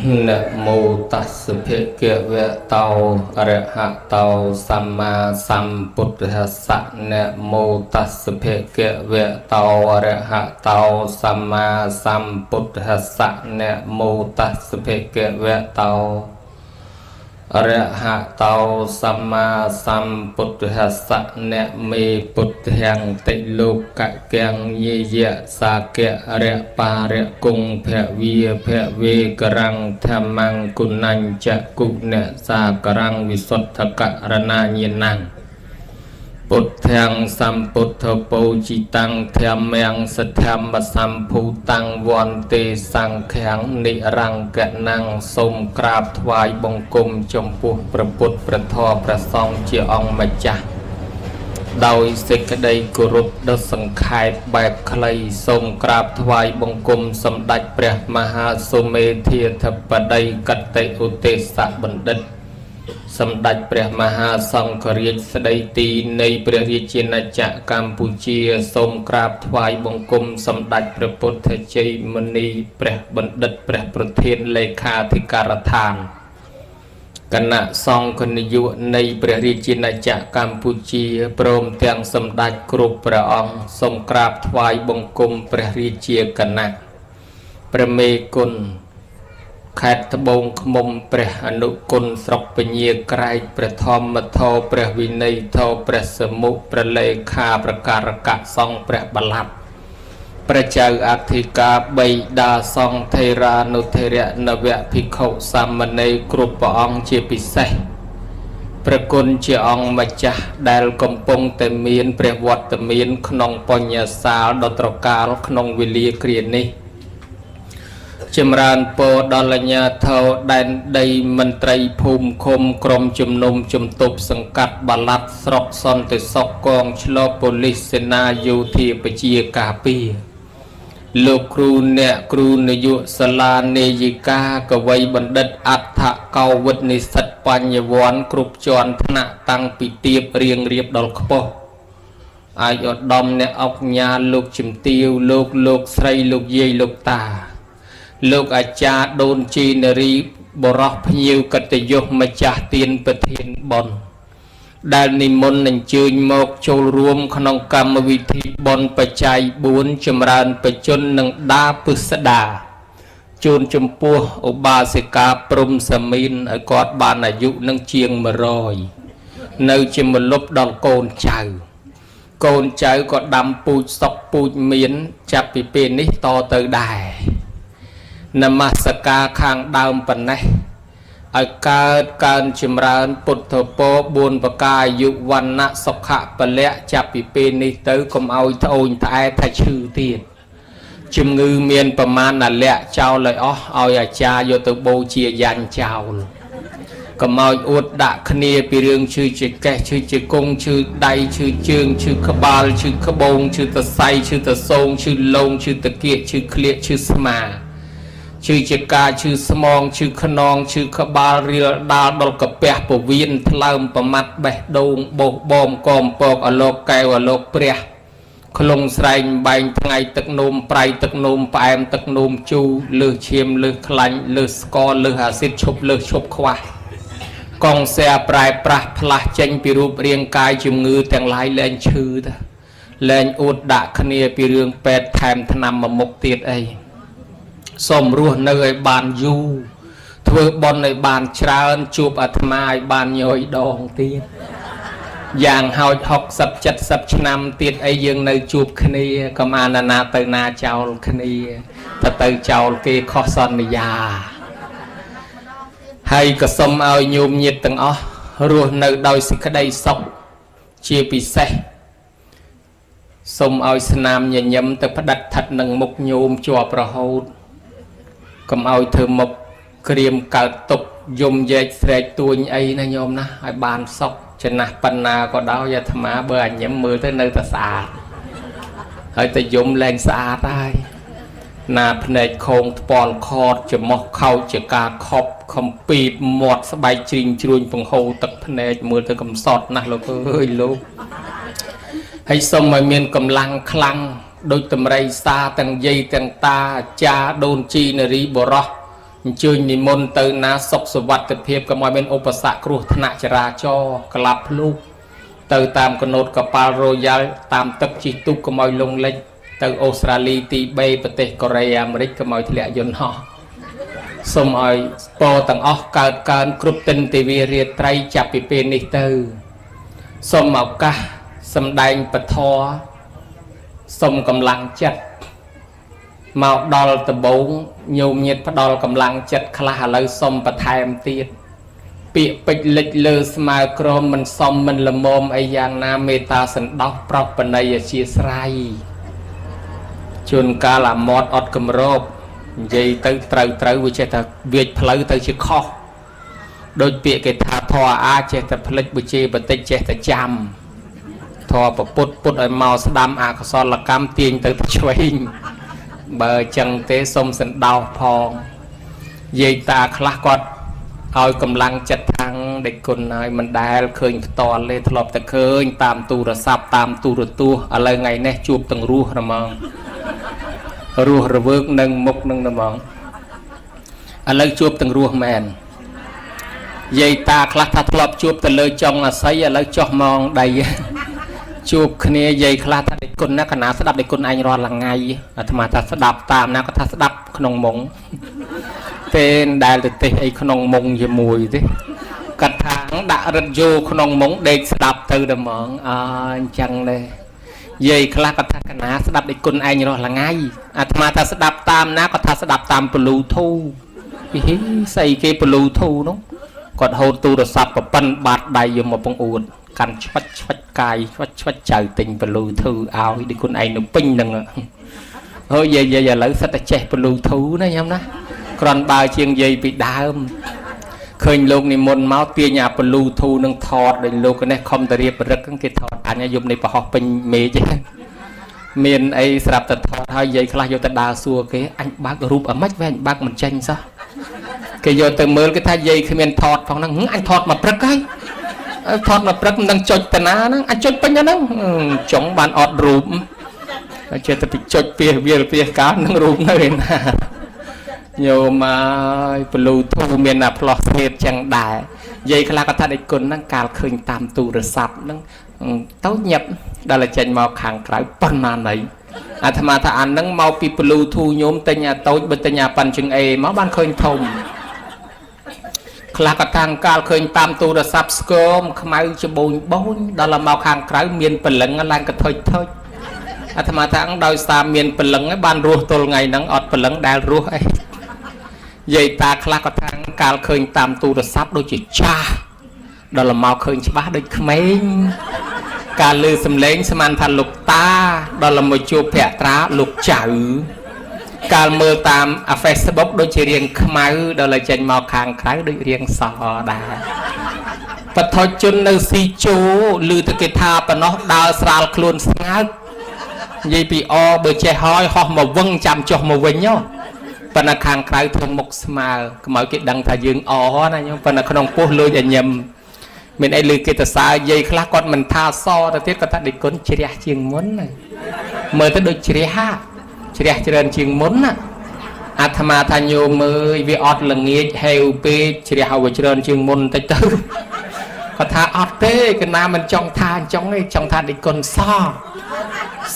នមោតស្ស ភគវៈតោ អរហតោ សម្មាសម្ពុទ្ធស្សៈ នមោតស្ស ភគវៈតោ អរហតោ សម្មាសម្ពុទ្ធស្សៈ នមោតស្ស ភគវៈតោ អរហតោ សម្មាសម្ពុទ្ធស្សៈ នមេពុទ្ធាំតិលោកកាំងញាយៈសាគរៈបារគងភវាភវេករੰធម្មងគុណញ្ចគុណសាករੰវិសុទ្ធករណាញាណੰពុទ្ធាំសម្ពុទ្ធពោជិតាំងធម្មំសធម្មសម្ភូតាំងវន្ទេសង្ឃាំងនិរង្គណੰសូមក្រាបថ្វាយបង្គំចំពោះព្រះពុទ្ធព្រះធម៌ព្រះសង្ឃជាអង្គម្ចាស់ដោយសេចក្តីគោរពដ៏សង្ខេបបែបខ្លីសូមក្រាបថ្វាយបង្គំសម្ដេចព្រះមហាសុមេធាធិបតីកតិឧទេសបណ្ឌិតសម្ដេចព្រះមហាសង្ឃរាជស្ដីទីនៃព្រះរាជាណាចក្រកម្ពុជាសូមក្រាបថ្វាយបង្គំសម្ដេចព្រះពុទ្ធជ័យមុនីព្រះបណ្ឌិតព្រះប្រធានលេខាធិការដ្ឋានគណៈសង្ឃនាយកនៃព្រះរាជាណាចក្រកម្ពុជាព្រមទាំងសម្ដេចគ្រប់ព្រះអង្គសូមក្រាបថ្វាយបង្គំព្រះរាជាគណៈព្រះមេគុណខេត្តត្បូងឃ្មុំព្រះអនុគុណស្រុកពញាក្រែកព្រះធម្មធរព្រះវិន័យធរព្រះសមុព្រះលេខាប្រការកសង្ឃព្រះបលាត់ព្រះចៅអធិការបៃតាសង្ឃថេរានុថេរៈនវភិក្ខុសាមណេរគ្រប់ព្រះអង្គជាពិសេសព្រះគុណជាអង្គម្ចាស់ដែលកំពុងតែមានព្រះវត្តមានក្នុងបញ្ញសាលដ៏ត្រកាលក្នុងវេលាគ្រានេះចម្រើនពរដល់អាជ្ញាធរដែនដីមន្ត្រីភូមិឃុំក្រុមជំនុំជំទប់សង្កាត់បាឡាត់ស្រុកសន្តិសុខកងឆ្លប៉ូលីសសេនាយោធាពជាការពារលោកគ្រូអ្នកគ្រូនាយកសាលានាយិកាកវីបណ្ឌិតអដ្ឋកោវិទ្យនិស្សិតបញ្ញវន្តគ្រប់ជាន់ថ្នាក់តាំងពីទៀបរៀងរៀបដល់ខ្ពស់អាយឧត្តមអ្នកអុកញ៉ាលោកជំទាវលោកលោកស្រីលោកយាយលោកតាលោកអាចារ្យដូនជីនារីបរោះភ្ញៀវកិត្តិយសម្ចាស់ទានប្រធានបុណ្យដែលនិមន្តអញ្ជើញមកចូលរួមក្នុងកម្មវិធីបុណ្យបច្ច័យ4ចម្រើនបជននិងដាពិស្ដាជូនចំពោះឧបាសិកាព្រំសាមីនឲ្យគាត់បានអាយុនឹងជាង100នៅជាមលុបដល់កូនចៅកូនចៅក៏ដាំពូជសុកពូជមានចាប់ពីពេលនេះតទៅដែរនមស្ការខាងដើមប៉ុណ្ណេះឲ្យកើតកើនចម្រើនពុទ្ធពរ4ប្រការអាយុវណ្ណៈសុខៈពលៈចាប់ពីពេលនេះទៅកុំឲ្យត្អូញត្អែថាឈឺទៀតជំងឺមានប្រមាណអាលៈចោលឲ្យអស់ឲ្យអាចារ្យយកទៅបូជាយ៉ាញ់ចោលកុំឲ្យអួតដាក់គ្នាពីរឿងឈឺចកេះឈឺជង្គង់ឈឺដៃឈឺជើងឈឺក្បាលឈឺក្បូងឈឺតសៃឈឺតសោងឈឺលងឈឺតកៀកឈឺក្លៀកឈឺស្មាឈឺជាការឈឺស្មងឈឺខ្នងឈឺក្បាលរៀលដាលដល់កាពះពវៀនថ្លើមប្រមាត់បេះដូងបោសបំកមពកអលោកកែវអលោកព្រះក្លងស្រែងបែងថ្ងៃទឹកនោមប្រៃទឹកនោមផ្អែមទឹកនោមជូរលើសឈាមលើសខ្លាញ់លើសស្ករលើសអាស៊ីតឈប់លើសឈប់ខ្វះកងសែប្រែប្រាស់ផ្លាស់ចេញពីរូបរាងកាយជំងឺទាំងឡាយលែងឈឺតាលែងអួតដាក់គ្នាពីរឿងពេទ្យថែមថ្នាំមួយមុខទៀតអីសូមរស់នៅឲ្យបានយូរធ្វើបុណ្យឲ្យបានច្រើនជួបអាត្មាឲ្យបានញយដងទៀតយ៉ាងហោច60 70ឆ្នាំទៀតអីយើងនៅជួបគ្នាកុំអានណាទៅណាចោលគ្នាទៅទៅចោលគេខុសសន្យាហើយក៏សូមឲ្យញោមញាតិទាំងអស់រស់នៅដោយសេចក្តីសុខជាពិសេសសូមឲ្យស្នាមញញឹមទៅផ្ដិតថិតនឹងមុខញោមជាប់រហូតកុំឲ្យធ្វើមុខក្រៀមកើតទុកយំយែកស្រែកទួញអីណាញោមណាឲ្យបានសុខចំណាស់ប៉ុណ្ណាក៏ដោយអាត្មាបើអញញឹមមើលទៅនៅតែស្អាតហើយតែយំលែងស្អាតហើយណាភ្នែកខោងថ្ពាល់ខតច្រមុះខោចជាការខប់ខំពីបមាត់ស្បែកជ្រីងជ្រួញបង្ហូរទឹកភ្នែកមើលទៅកំសត់ណាស់លោកអើយលោកហើយសូមឲ្យមានកម្លាំងខ្លាំងដូចតម្រៃសាទាំងយាយទាំងតាអាចារ្យដូនជីនារីបរោះ អញ្ជើញនិមន្តទៅណាសុខសុវត្ថិភាពកុំឲ្យមានឧបសគ្គគ្រោះថ្នាក់ចរាចរណ៍ក្លាប់ភ្លុកទៅតាមកណូតកប៉ាល់រ៉ូយ៉ាល់តាមទឹកជិះទូកកុំឲ្យលងលិចទៅអូស្ត្រាលីទី3ប្រទេសកូរ៉េអាមេរិកកុំឲ្យធ្លាក់យន្តហោះសូមឲ្យពរទាំងអស់កើតកើនគ្រប់ទិនទិវារាត្រីចាប់ពីពេលនេះទៅសូមឱកាសសម្ដែងពធសូមកម្លាំងចិត្តមកដល់ដំបូងញោមញាតផ្ដល់កម្លាំងចិត្តខ្លះឥឡូវសូមបន្ថែមទៀតពាក្យពេចលិចលើស្មើក្រមមិនសមមិនល្មមអីយ៉ាងណាមេត្តាសន្តោសប្រោសបណីអធិស្ឋានជួនកាលអាមាត់អត់គម្របនិយាយទៅត្រូវត្រូវវាចេះតែវាចផ្លូវទៅជាខុសដូចពាក្យគេថាធរអាចេះតែផ្លិចបជេបតិចចេះតែចាំធរពពុទ្ធពុទ្ធឲ្យមកស្ដាំអកុសលកម្មទាញទៅឆ្វេងបើចឹងទេសូមសន្តោសផងយាយតាខ្លះគាត់ឲ្យកម្លាំងចិត្តខាងដេចគុណហើយមិនដែលឃើញផ្ទាល់ទេធ្លាប់តែឃើញតាមទូរស័ព្ទតាមទូរទស្សន៍ឥឡូវថ្ងៃនេះជួបទាំងរស់ហ្មងរស់រវើកនឹងមុខនឹងហ្មងឥឡូវជួបទាំងរស់មែនយាយតាខ្លះថាធ្លាប់ជួបទៅលើចុងអាស័យឥឡូវចុះម៉ងដៃជួបគ្នាយាយខ្លះថាដេចគុណណាកណាស្ដាប់ដេចគុណឯងរាល់ថ្ងៃអាត្មាថាស្ដាប់តាមណាក៏ថាស្ដាប់ក្នុងមុងទេដែលទៅទេសអីក្នុងមុងជាមួយទេគាត់ថាដាក់រឹតយោក្នុងមុងដេកស្ដាប់ទៅតែហ្មងអញ្ចឹងដែរយាយខ្លះគាត់ថាកណាស្ដាប់ដេចគុណឯងរាល់ថ្ងៃអាត្មាថាស្ដាប់តាមណាគាត់ថាស្ដាប់តាម Bluetooth ពីស្អីគេ Bluetooth នោះគាត់ហូតទូរស័ព្ទប្រប៉ិនបាតដៃយកមកពងអួតកាន់ឆ្វាច់ឆ្វាច់កាយឆ្វាច់ឆ្វាច់ចៅទិញ Bluetooth ឲ្យដូចគុណឯងនៅពេញហ្នឹងហើយយាយយាយឥឡូវសិតតែចេះ Bluetooth ណាញ៉ាំណាគ្រាន់បើជាងយាយពីដើមឃើញលោកនិមន្តមកទាញអា Bluetooth នឹងថតដោយលោកនេះខំតរៀបរឹកគេថតអញយប់នេះប្រហោះពេញមេឃមានអីស្រាប់តែថតហើយយាយខ្លះយកទៅដើរសួរគេអញបើករូបអាម៉េចវែងបើកមិនចេញសោះគេយកទៅមើលគេថាយាយគ្មានថតផងហ្នឹងអញថតមកព្រឹកហើយថតមកព្រឹកមិនដឹងចុចតាណាហ្នឹងអញចុចពេញហ្នឹងចុងបានអត់រូបចេះតែពីចុចពីវាលពីកាលនឹងរូបនៅឯណាញោមអើយ Bluetooth មានអាផ្លោះស្ងៀតចឹងដែរយាយខ្លះក៏ថាដេចគុណហ្នឹងកាលឃើញតាមទូរស័ព្ទហ្នឹងទៅញាប់ដល់ចេញមកខាងក្រៅប៉ុណ្ណាណីអាត្មាថាអាហ្នឹងមកពី Bluetooth ញោមទិញអាតូចបើទិញអាប៉ាន់ជើងអេមកបានឃើញធំខ្លះក៏តាំងកាលឃើញតាមទូរស័ព្ទស្គមខ្មៅច្បូញបូញដល់មកខាងក្រៅមានព្រលឹងឡើងកថុចថុចអាត្មាថាដោយសារមានព្រលឹងឯងបានរស់ទល់ថ្ងៃហ្នឹងអត់ព្រលឹងដែលរស់អីយាយតាខ្លះក៏ថាកាលឃើញតាមទូរស័ព្ទដូចជាចាស់ដល់មកឃើញច្បាស់ដូចក្មេងកាលឮសំឡេងស្មានថាលោកតាដល់មកជួបភក្ត្រាលោកចៅកាលមើលតាម Facebook ដូចជារៀងខ្មៅដល់ចេញមកខាងក្រៅដូចរៀងសដែរបថុជននៅស៊ីជោឮទៅគេថាប៉ុណ្ណោះដើរស្រាលខ្លួនស្ងើកនិយាយពីអបើចេះហើយហោះមកវឹងចាំចុះមកវិញហ៎ប៉ុន្តែខាងក្រៅធ្វើមុខស្មើកុំឲ្យគេដឹងថាយើងអណាញោមប៉ុន្តែក្នុងពោះលួចឲ្យញឹមមានអីឮគេទៅសើយាយខ្លះគាត់មិនថាសទៅទៀតគាត់ថាដេចគុណជ្រះជាងមុនណាមើលទៅដូចជ្រះហាជ្រះច្រើនជាងមុនណាអាត្មាថាញោមមើលវាអត់ល្ងាចហេវពេកជ្រះឲ្យវាច្រើនជាងមុនតិចទៅគាត់ថាអត់ទេកណាមិនចង់ថាអញ្ចឹងទេចង់ថាដេចគុណស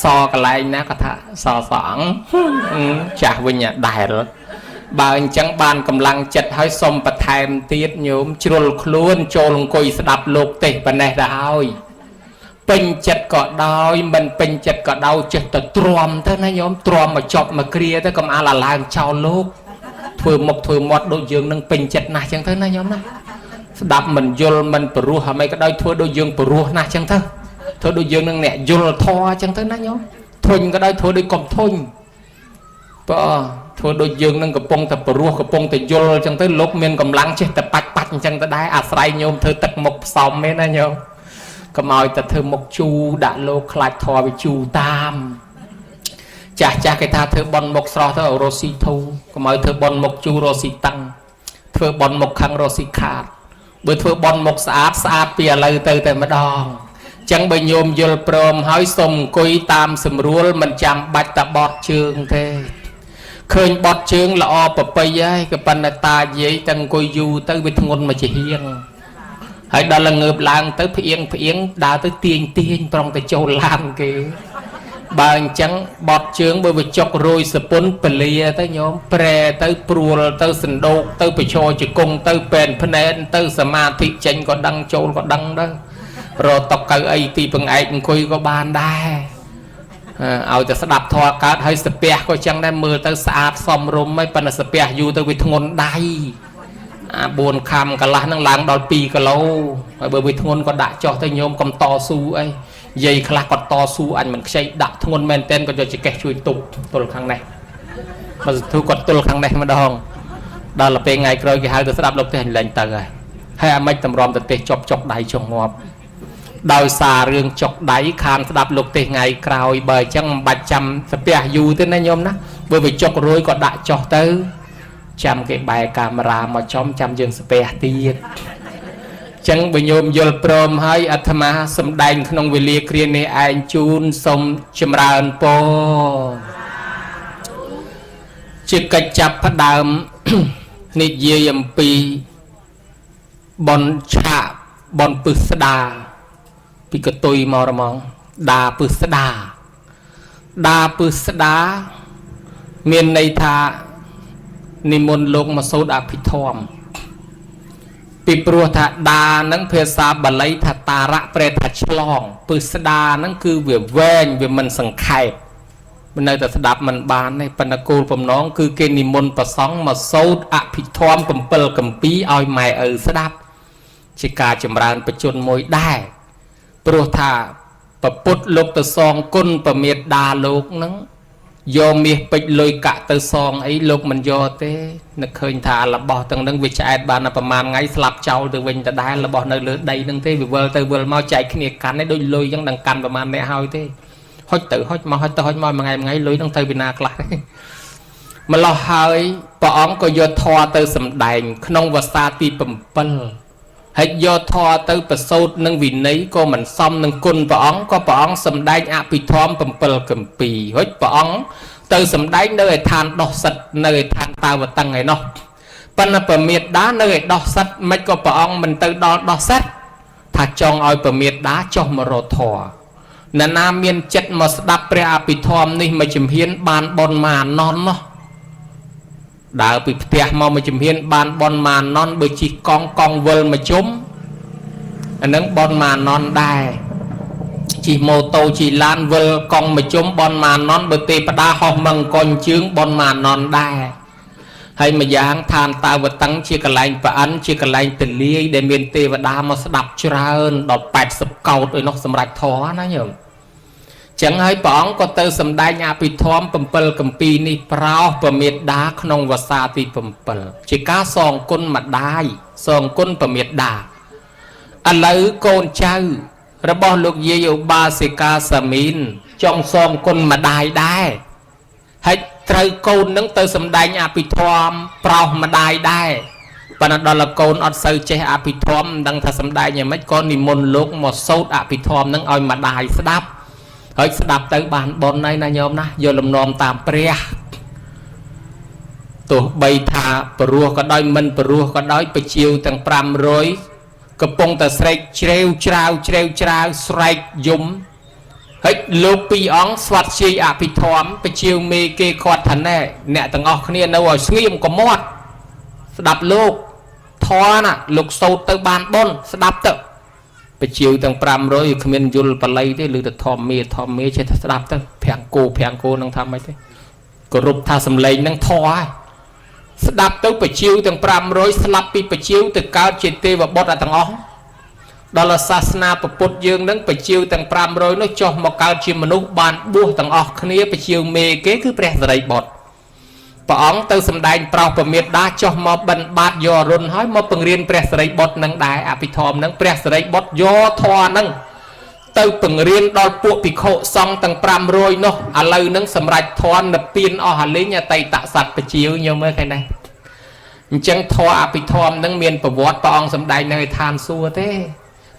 សកន្លែងណាគាត់ថាសសអចាស់វិញដែលបើអញ្ចឹងបានកម្លាំងចិត្តហើយសុំបន្ថែមទៀតញោមជ្រុលខ្លួនចូលអង្គុយស្ដាប់លោកទេសប៉ុណ្ណេះទៅហើយពេញចិត្តក៏ដោយមិនពេញចិត្តក៏ដោយចេះតែទ្រាំទៅណាញោមទ្រាំមកចប់មកគ្រាទៅកុំអាលឡើងចោលលោកធ្វើមុខធ្វើមាត់ដូចយើងនឹងពេញចិត្តណាស់ចឹងទៅណាញោមណាស្ដាប់មិនយល់មិនព្រោះអ្វីក៏ដោយធ្វើដូចយើងព្រោះណាស់ចឹងទៅធ្វើដូចយើងនឹងអ្នកយល់ធម៌ចឹងទៅណាញោមធុញក៏ដោយធ្វើដូចកុំធុញបើធ្វើដូចយើងនឹងកំពុងតែព្រោះកំពុងតែយល់ចឹងទៅលោកមានកម្លាំងចេះតែបាច់បាច់អញ្ចឹងទៅដែរអាស្រ័យញោមធ្វើទឹកមុខផ្សំទេណាញោមកុំឲ្យតែធ្វើមុខជូរដាក់លោកខ្លាចធម៌វាជូរតាមចាស់ចាស់គេថាធ្វើបន់មុខស្រស់ទៅរស់ស៊ីធូកុំឲ្យធ្វើបន់មុខជូររស់ស៊ីតឹងធ្វើបន់មុខខឹងរស់ស៊ីខាតបើធ្វើបន់មុខស្អាតស្អាតពីឥឡូវទៅតែម្ដងចឹងបើញោមយល់ព្រមហើយសូមអង្គុយតាមស្រួលមិនចាំបាច់តបត់ជើងទេ ឃើញបត់ជើងល្អប្រពៃហើយក៏ប៉ុន្តែតាយាយតែអង្គុយយូរទៅវាធ្ងន់មកជាហៀងហើយដល់ល្ងើបឡើងទៅផ្អៀងផ្អៀងដើរទៅទាញទាញប្រុងទៅចូលឡានគេបើអញ្ចឹងបត់ជើងបើវាចុករយសពុនពលាទៅញោមប្រែទៅព្រួលទៅសណ្ដូកទៅប្រឈរជង្គង់ទៅពេនភ្នែនទៅសមាធិចេញក៏ដឹងចូលក៏ដឹងដែររកតុកៅអីទីបង្អែកអង្គុយក៏បានដែរឲ្យតែស្ដាប់ធម៌កើតហើយសាពះក៏ចឹងដែរមើលទៅស្អាតសមរម្យហើយប៉ុន្តែសាពះយូរទៅវាធ្ងន់ដៃអា4ខំកន្លះហ្នឹងឡើងដល់2គីឡូហើយបើវាធ្ងន់ក៏ដាក់ចុះទៅញោមកុំតស៊ូអីយាយខ្លះគាត់តស៊ូអញមិនខ្ចីដាក់ធ្ងន់មែនទែនក៏យកចកេះជួយទប់ទល់ខាងនេះបើសធុគាត់ទល់ខាងនេះម្ដងដល់ពេលថ្ងៃក្រោយគេហៅទៅស្ដាប់លោកទេសលែងទៅហើយហើយអាម៉េចតម្រាំទៅទេសជាប់ចុកដៃចុងងាប់ដោយសាររឿងចុកដៃខានស្ដាប់លោកទេសថ្ងៃក្រោយបើអញ្ចឹងមិនបាច់ចាំសាពះយូរទេណាញោមណាបើវាចុករយក៏ដាក់ចុះទៅចាំគេបែរកាមេរ៉ាមកចំចាំយើងសាពះទៀតចឹងបើញោមយល់ព្រមហើយអាត្មាសម្ដែងក្នុងវេលាគ្រានេះឯងជូនសូមចម្រើនពរជាកិច្ចចាប់ផ្ដើមនិយាយអំពីបនឆាកបនពឹស្ដាពីកតុយមករមងដាពឹស្ដាដាពឹស្ដាមានន័យថានិមន្តលោកមកសូត្រអភិធម្មពីព្រោះថាដានឹងភាសាបាលីថាតារៈប្រែថាឆ្លងពឹស្ដានឹងគឺវាវែងវាមិនសង្ខេបមិននៅតែស្ដាប់មិនបានទេប៉ុន្តែគោលបំណងគឺគេនិមន្តប្រសង់មកសូត្រអភិធម្ម7កម្ពីឲ្យម៉ែឪស្ដាប់ជាការចម្រើនបជនមួយដែរព្រោះថាពពុទ្ធលោកទៅសងគុណពមេដាលោកនឹងយកមាសពេជ្រលុយកាក់ទៅសងអីលោកមិនយកទេនឹកឃើញថារបស់ទាំងនឹងវាឆ្អែតបានប្រហែលថ្ងៃស្លាប់ចោលទៅវិញដដែលរបស់នៅលើដីនឹងទេវាវិលទៅវិលមកចែកគ្នាកាន់ឯដូចលុយចឹងដឹងកាន់ប្រហែលអ្នកហើយទេហុចទៅហុចមកហុចទៅហុចមកមួយថ្ងៃមួយថ្ងៃលុយនឹងទៅពីណាខ្លះទេម្លោះហើយព្រះអង្គក៏យកធម៌ទៅសម្ដែងក្នុងវស្សាទី7ហើយយកធម៌ទៅប្រសូតនឹងវិន័យក៏មិនសមនឹងគុណព្រះអង្គក៏ព្រះអង្គសម្ដែងអភិធម្ម7កម្ពីហុចព្រះអង្គទៅសម្ដែងនៅឯឋានដោះសិទ្ធនៅឯឋានតាវតឹងឯនោះប៉ុន្តែពមេដានៅឯដោះសិទ្ធមិនក៏ព្រះអង្គមិនទៅដល់ដោះសិទ្ធថាចង់ឲ្យពមេដាចុះមករកធម៌ណានាមានចិត្តមកស្ដាប់ព្រះអភិធម្មនេះមួយជំហានបានបុណ្យមកអនន្តនោះដើរពីផ្ទះមកមួយជំហានបានបុណ្យមកអនន្តបើជិះកង់កង់វិលមួយជុំអានឹងបុណ្យមកអនន្តដែរជិះម៉ូតូជិះឡានវិលកង់មួយជុំបុណ្យមកអនន្តបើទេពតាហោះមង្គលជើងបុណ្យមកអនន្តដែរហើយម្យ៉ាងឋានតាវតឹងជាកន្លែងប្រអិនជាកន្លែងទលាយដែលមានទេវតាមកស្ដាប់ច្រើនដល់80កោដឯនោះសម្រាប់ធម៌ណាញោមចឹងហើយព្រះអង្គក៏ទៅសម្ដែងអភិធម្ម7កម្ពីនេះប្រោសពមេដាក្នុងវស្សាទី7ជាការសងគុណម្ដាយសងគុណពមេដាឥឡូវកូនចៅរបស់លោកយាយឧបាសិកាសាមីនចង់សងគុណម្ដាយដែរហើយត្រូវកូននឹងទៅសម្ដែងអភិធម្មប្រោសម្ដាយដែរប៉ុន្តែដល់កូនអត់សូវចេះអភិធម្មមិនដឹងថាសម្ដែងយ៉ាងម៉េចក៏និមន្តលោកមកសូត្រអភិធម្មនឹងឲ្យម្ដាយស្ដាប់ហើយស្ដាប់ទៅបានបុណ្យហើយណាញោមណាយកលំនាំតាមព្រះទោះបីថាព្រោះក៏ដោយមិនព្រោះក៏ដោយបជាវទាំង500កំពុងតែស្រែកជ្រាវច្រាវជ្រាវច្រាវស្រែកយំហើយលោកពីរអង្គស្វាត់ជាយអភិធម្មបជាវមេគេគាត់ថាណែអ្នកទាំងអស់គ្នានៅឲ្យស្ងៀមកុំមាត់ស្ដាប់លោកធម៌ណាលោកសូត្រទៅបានបុណ្យស្ដាប់ទៅបជាវទាំង500គ្មានយល់បល័យទេឬទៅធម្មមេធម្មមេចេះតែស្ដាប់ទៅប្រាំងគោប្រាំងគោនឹងថាម៉េចទេគោរពថាសំឡេងនឹងធម៌ហើយស្ដាប់ទៅបជាវទាំង500ស្លាប់ពីបជាវទៅកើតជាទេវបុត្រទាំងអស់ដល់សាសនាពុទ្ធយើងនឹងបជាវទាំង500នោះចុះមកកើតជាមនុស្សបានបួសទាំងអស់គ្នាបជាវមេគេគឺព្រះសិរីបុត្រព្រះអង្គទៅសម្ដែងប្រោសពមេដាចុះមកបិណ្ឌបាតយករុនហើយមកបង្រៀនព្រះសិរីបុត្រនឹងដែរអភិធម្មនឹងព្រះសិរីបុត្រយកធម៌នឹងទៅបង្រៀនដល់ពួកភិក្ខុសង្ឃទាំង500នោះឥឡូវនឹងសម្រេចធម៌និព្វានអស់អាលីងអតីតសត្វបជាវញោមមើលឃើញទេអញ្ចឹងធម៌អភិធម្មនឹងមានប្រវត្តិព្រះអង្គសម្ដែងនៅឋានសួគ៌ទេ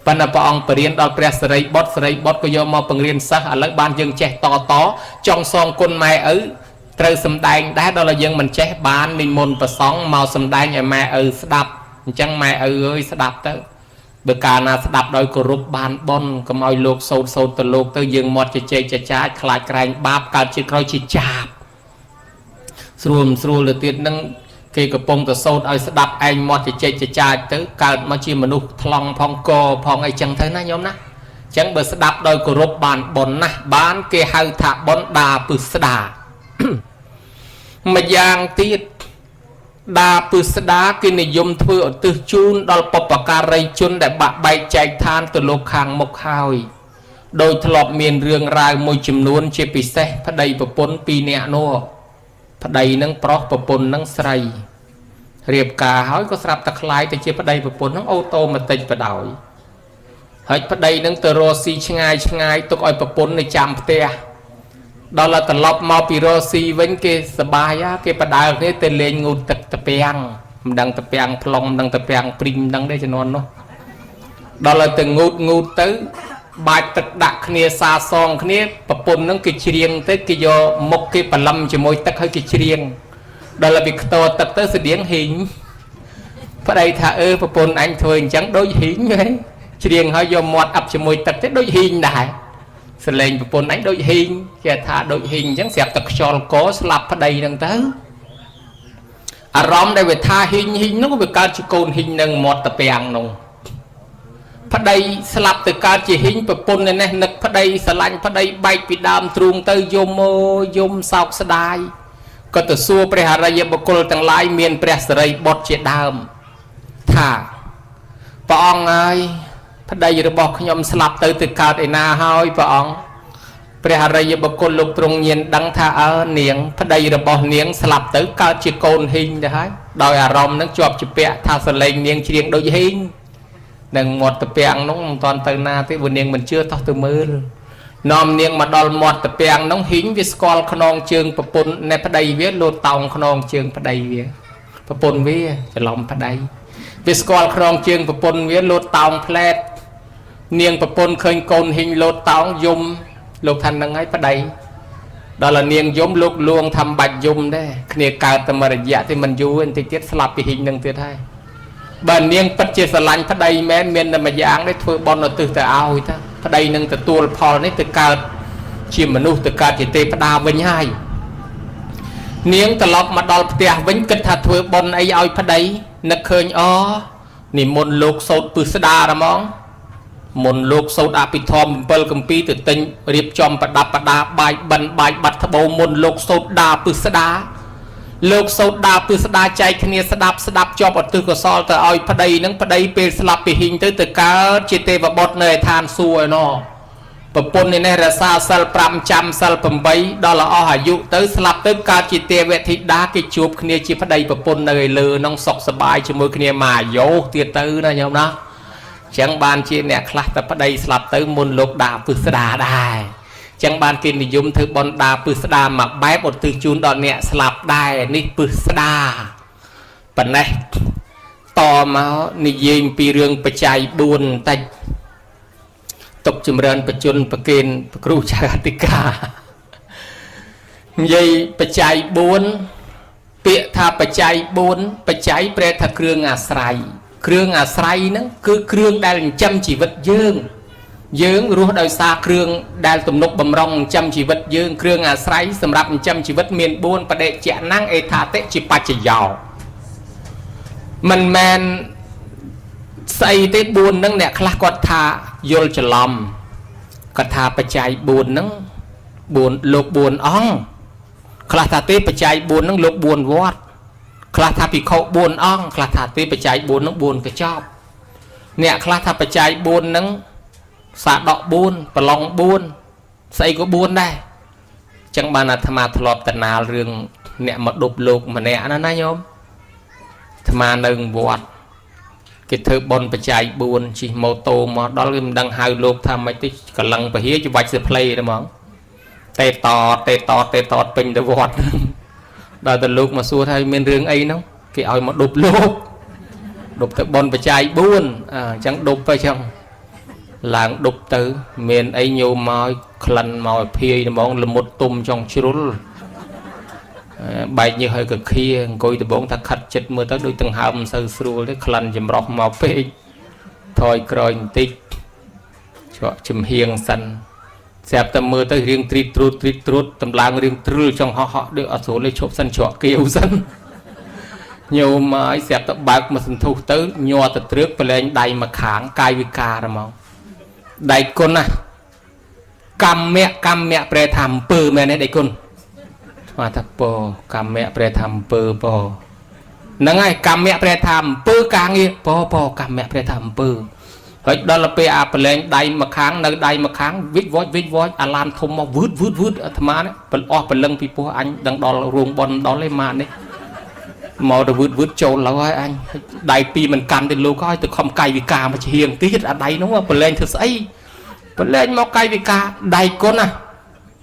ប៉ុន្តែព្រះអង្គបរៀនដល់ព្រះសិរីបុត្រសិរីបុត្រក៏យកមកបង្រៀនសិស្សឥឡូវបានយើងចេះតតចង់សងគុណម៉ែឪ ត្រូវសំដែងដែរដល់តែយើងមិនចេះបាននិមន្តប្រសង់មកសំដែងឲ្យម៉ែឪស្ដាប់អញ្ចឹងម៉ែឪអើយស្ដាប់ទៅបើកាលណាស្ដាប់ដោយគោរពបានបុណ្យកុំឲ្យលោកសូត្រសូត្រទៅលោកទៅយើងមាត់ជជែកចចាចខ្លាចក្រែងបាបកើតជាតិក្រោយជាចាបស្រួលស្រួលទៅទៀតនឹងគេកំពុងតែសូត្រឲ្យស្ដាប់ឯងមាត់ជជែកចចាចទៅកើតមកជាមនុស្សថ្លង់ផងកផងអីចឹងទៅណាញោមណាអញ្ចឹងបើស្ដាប់ដោយគោរពបានបុណ្យណាស់បានគេហៅថាបុណ្យដាពឹស្ដាម្យ៉ាងទៀតដាពឹស្ដាគេនិយមធ្វើឧទ្ទិសជូនដល់បុព្វការីជនដែលបាក់បែកចែកឋានទៅលោកខាងមុខហើយដោយធ្លាប់មានរឿងរ៉ាវមួយចំនួនជាពិសេសប្តីប្រពន្ធពីរនាក់នោះប្តីនឹងប្រុសប្រពន្ធនឹងស្រីរៀបការហើយក៏ស្រាប់តែคล้ายទៅជាប្តីប្រពន្ធនឹងអូតូម៉ាទិកបដ ாய் ហើយប្តីនឹងទៅរកស៊ីឆ្ងាយឆ្ងាយទុកឲ្យប្រពន្ធនៅចាំផ្ទះដល់ត្រឡប់មកពីរកស៊ីវិញគេសបាយគេបដើគ្នាទៅលេងងូតទឹកតាពាំងមិនដឹងតាពាំងប្លង់មិនដឹងតាពាំងព្រីងមិនដឹងទេជំនាន់នោះដល់ទៅងូតងូតទៅបាច់ទឹកដាក់គ្នាសាសងគ្នាប្រពន្ធនឹងគេច្រៀងទៅគេយកមុខគេបលឹមជាមួយទឹកហើយគេច្រៀងដល់វាខ្ទរទឹកទៅស្តៀងហ៊ីងប្តីថាអឺប្រពន្ធអញធ្វើអញ្ចឹងដូចហ៊ីងហីច្រៀងហើយយកមាត់អាប់ជាមួយទឹកទៅដូចហ៊ីងដែរសលេងប្រពន្ធអញដូចហ៊ីងគេថាដូចហ៊ីងអញ្ចឹងស្រាប់តែខ្យល់កស្លាប់ប្តីហ្នឹងទៅអារម្មណ៍ដែលវាថាហ៊ីងហ៊ីងហ្នឹងវាកើតជាកូនហ៊ីងនឹងមាត់តាពាំងនោះប្តីស្លាប់ទៅកើតជាហ៊ីងប្រពន្ធនេះនឹកប្តីស្រឡាញ់ប្តីបែកពីដើមទ្រូងទៅយំអូយំសោកស្ដាយក៏ទៅសួរព្រះអរិយបុគ្គលទាំងឡាយមានព្រះសិរីបុត្រជាដើមថាព្រះអង្គហើយប្តីរបស់ខ្ញុំស្លាប់ទៅទៅកើតឯណាហើយព្រះអង្គព្រះអរិយបុគ្គលលោកទ្រង់ញាណដឹងថាអើនាងប្តីរបស់នាងស្លាប់ទៅកើតជាកូនហ៊ីងទៅហើយដោយអារម្មណ៍នឹងជាប់ជាពាក់ថាសលេងនាងច្រៀងដូចហ៊ីងនឹងមាត់តាពាំងនោះមិនតាន់ទៅណាទេព្រោះនាងមិនជឿតោះទៅមើលនាំនាងមកដល់មាត់តាពាំងនោះហ៊ីងវាស្គាល់ខ្នងជើងប្រពន្ធនៃប្តីវាលោតតោងខ្នងជើងប្តីវាប្រពន្ធវាច្រឡំប្តីវាស្គាល់ខ្នងជើងប្រពន្ធវាលោតតោងផ្លែតនាងប្រពន្ធឃើញកូនហ៊ីងលោតតោងយំលោកថានឹងហើយប្តីដល់នាងយំលោកលួងធ្វើបាច់យំដែរគ្នាកើតតែមួយរយៈទេមិនយូរបន្តិចទៀតស្លាប់ពីហ៊ីងនឹងទៀតហើយបើនាងពិតជាស្រឡាញ់ប្តីមែនមានតែមួយយ៉ាងទេធ្វើបុណ្យឧទ្ទិសទៅឲ្យតាប្តីនឹងទទួលផលនេះទៅកើតជាមនុស្សទៅកើតជាទេវតាវិញហើយនាងត្រឡប់មកដល់ផ្ទះវិញគិតថាធ្វើបុណ្យអីឲ្យប្តីនឹកឃើញអនិមន្តលោកសូត្រពឹស្ដារហ្មងមុនលោកសូត្រអភិធម្ម7កម្ពីទៅទិញរៀបចំប្រដាប់ប្រដាបាយបិណ្ឌបាយបាត់ត្បូងមុនលោកសូត្រដាពឹស្ដាលោកសូត្រដាពឹស្ដាចែកគ្នាស្ដាប់ស្ដាប់ជាប់ឧទ្ទិសកុសលទៅឲ្យប្តីនឹងប្តីពេលស្លាប់ពីហ៊ីងទៅទៅកើតជាទេវបុត្រនៅឯឋានសួគ៌ឯណោះប្រពន្ធនេះរក្សាសិល5ចាំសិល8ដល់អស់អាយុទៅស្លាប់ទៅកើតជាទេវធីតាគេជួបគ្នាជាប្តីប្រពន្ធនៅឯលើក្នុងសុខសប្បាយជាមួយគ្នាមកអាយុទៀតទៅណាញោមណាចឹងបានជាអ្នកខ្លះតែប្តីស្លាប់ទៅមុនលោកដាពឹស្ដាដែរចឹងបានគេនិយមធ្វើបុណ្យដាពឹស្ដាមួយបែបឧទ្ទិសជូនដល់អ្នកស្លាប់ដែរនេះពឹស្ដាប៉ុណ្ណេះតមកនិយាយពីរឿងបច្ច័យ4បន្តិចទុកចម្រើនបជនប្រគេនប្រគ្រូចៅអធិការនិយាយបច្ច័យ4ពាក្យថាបច្ច័យ4បច្ច័យប្រែថាគ្រឿងអាស្រ័យគ្រឿងអាស្រ័យហ្នឹងគឺគ្រឿងដែលចិញ្ចឹមជីវិតយើងយើងរស់ដោយសារគ្រឿងដែលទំនុកបំរុងចិញ្ចឹមជីវិតយើងគ្រឿងអាស្រ័យសម្រាប់ចិញ្ចឹមជីវិតមាន4បដិជ្ជៈអេថាតិជាបច្ចយោមិនមែនស្អីទេ4ហ្នឹងអ្នកខ្លះគាត់ថាយល់ច្រឡំគាត់ថាបច្ច័យ4ហ្នឹង4លោក4អង្គខ្លះថាទេបច្ច័យ4ហ្នឹងលោក4វត្តខ្លះថាភិក្ខុ4អង្គខ្លះថាទេបច្ច័យ4ហ្នឹង4កញ្ចប់អ្នកខ្លះថាបច្ច័យ4ហ្នឹងសាដក4ប្រឡង4ស្អីក៏4ដែរចឹងបានអាត្មាធ្លាប់តណាលរឿងអ្នកមកដប់លោកម្នាក់ណាណាញោមអាត្មានៅវត្តគេធ្វើបុណ្យបច្ច័យ4ជិះម៉ូតូមកដល់គេមិនដឹងហៅលោកថាម៉េចទេកលឹងពហិច្បាច់សផ្លៃទៅហ្មងតេតតេតតេតតពេញទៅវត្តដល់ទៅលោកមកសួរថាមានរឿងអីនោះគេឲ្យមកដប់លោកដប់ទៅបុណ្យបច្ច័យ4អញ្ចឹងដប់ទៅចឹងឡើងដប់ទៅមានអីញោមមកក្លិនមកឲ្យភាយហ្មងលមុតទុំចង់ជ្រុល បែកញើសឲ្យកខាអង្គុយដបងថាខិតចិត្តមើលទៅដូចដង្ហើមមិនសូវស្រួលទេក្លិនចម្រុះមកពេកថយក្រោយបន្តិចច្រកចំហៀងសិនស្រាប់តែមើលទៅរៀងទ្រីតត្រួតទ្រីតត្រួតតម្លើងរៀងទ្រិលចង់ហោះហក់ដូចអត់ស្រួលទេឈប់សិនច្រកគៀវសិនញោមហើយស្រាប់តែបើកមកសន្ធុះទៅញ័រទៅទ្រើកប្រឡែងដៃមកខាងកាយវិការហ្មងដៃគុណណាកម្មៈកម្មៈប្រែថាអំពើមែនទេដៃគុណស្មាថាពោកម្មៈប្រែថាអំពើពោហ្នឹងហើយកម្មៈប្រែថាអំពើការងារពោពោកម្មៈប្រែថាអំពើហើយដល់ពេលអាប្រឡែងដៃមកខាងនៅដៃមកខាងវិចវចវិចវចអាឡានធំមកវឺតវឺតវឺតអាត្មានេះប្រអស់ព្រលឹងពីពោះអញដឹងដល់រោងបនដល់ឯម៉ានេះមកទៅវឺតវឺតចូលឡើយហើយអញដៃពីរមិនកាន់ទេលោកហើយទៅខំកាយវិការមកជាងទៀតអាដៃនោះប្រឡែងធ្វើស្អីប្រឡែងមកកាយវិការដៃគុណណា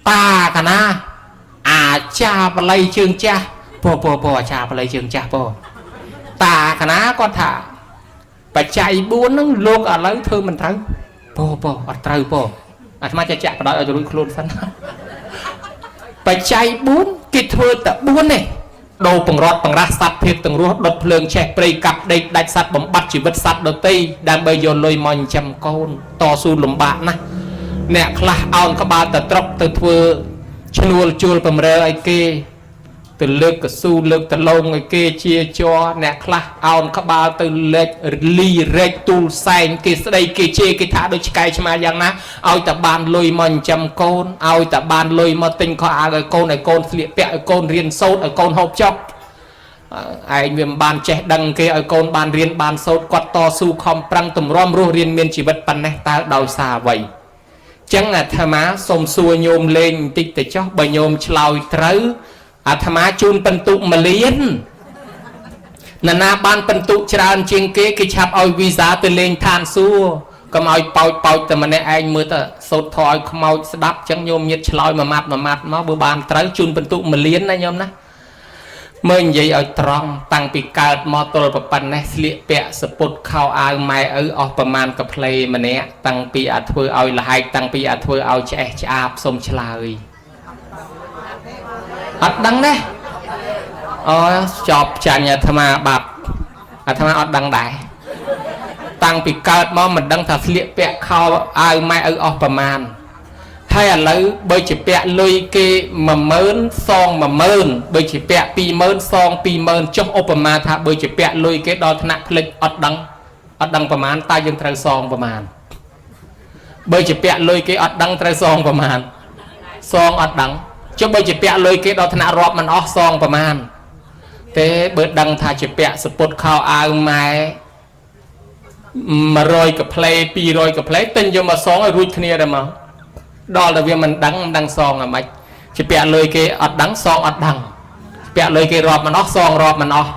តាកណាអាចាបល័យជើងចាស់ពោពោពោអាចាបល័យជើងចាស់ពោតាកណាគាត់ថាបច្ច័យ4ហ្នឹងលោកឥឡូវធ្វើមិនត្រូវពោពោអត់ត្រូវពោអាត្មាចាក់បដ ாய் ឲ្យទៅរួចខ្លួនសិនបច្ច័យ4គេធ្វើតែ4ទេដូរបង្រត់បង្រាស់សត្វធាតុទាំងរស់ដុតភ្លើងឆេះព្រៃកាប់ដេកដាច់សត្វបំបត្តិជីវិតសត្វដទៃដើម្បីយកលុយមកចិញ្ចឹមកូនតស៊ូលំបាកណាស់អ្នកខ្លះអោនក្បាលទៅត្រុកទៅធ្វើឈ្នួលជួលបំរើឲ្យគេទៅលើកកស៊ូលើកតឡងឲ្យគេជាជ័រអ្នកខ្លះអោនក្បាលទៅលេចលីរែកទូលសែងគេស្ដីគេជេរគេថាដូចឆ្កែឆ្មាយ៉ាងណាឲ្យតែបានលុយមកចិញ្ចឹមកូនឲ្យតែបានលុយមកទិញខោអាវឲ្យកូនឲ្យកូនស្លៀកពាក់ឲ្យកូនរៀនសូត្រឲ្យកូនហូបចុកឯងវាមិនបានចេះដឹងគេឲ្យកូនបានរៀនបានសូត្រគាត់តស៊ូខំប្រឹងទម្រាំរស់រៀនមានជីវិតប៉ុណ្ណេះតើដោយសារអ្វីចឹងអាត្មាសូមសួរញោមលេងបន្តិចទៅចុះបើញោមឆ្លើយត្រូវអាត្មាជូនពិន្ទុ1លានណានាបានពិន្ទុច្រើនជាងគេគេឆាប់ឲ្យវីសាទៅលេងឋានសួគ៌កុំឲ្យប៉ោចប៉ោចតែម្នាក់ឯងមើលទៅសូត្រធម៌ឲ្យខ្មោចស្ដាប់ចឹងញោមញាតឆ្លើយមួយម៉ាត់មួយម៉ាត់មកបើបានត្រូវជូនពិន្ទុ1លានណាញោមណាមើលនិយាយឲ្យត្រង់តាំងពីកើតមកទល់ប៉ុណ្ណេះស្លៀកពាក់សពុតខោអាវម៉ែឪអស់ប្រមាណកាផ្លេម្នាក់តាំងពីអាធ្វើឲ្យលហែកតាំងពីអាធ្វើឲ្យឆ្អេះឆ្អាបសុំឆ្លើយអត់ដឹងទេអូចប់ចាញ់អាត្មាបាត់អាត្មាអត់ដឹងដែរតាំងពីកើតមកមិនដឹងថាស្លៀកពាក់ខោអាវម៉ែឪអស់ប្រមាណហើយឥឡូវបើជាពាក់លុយគេ10000សង10000បើជាពាក់20000សង20000ចុះឧបមាថាបើជាពាក់លុយគេដល់ថ្នាក់ភ្លេចអត់ដឹងអត់ដឹងប្រមាណតើយើងត្រូវសងប្រមាណបើជាពាក់លុយគេអត់ដឹងត្រូវសងប្រមាណសងអត់ដឹងចុះបើជាពាក់លុយគេដល់ថ្នាក់រាប់មិនអស់សងប្រមាណទេបើដឹងថាជាពាក់សពុតខោអាវម៉ែ100កាផ្លេ200កាផ្លេទិញយកមកសងឲ្យរួចគ្នាដែរមកដល់តែវាមិនដឹងមិនដឹងសងអាម៉េចជាពាក់លុយគេអត់ដឹងសងអត់ដឹងពាក់លុយគេរាប់មិនអស់សងរាប់មិនអស់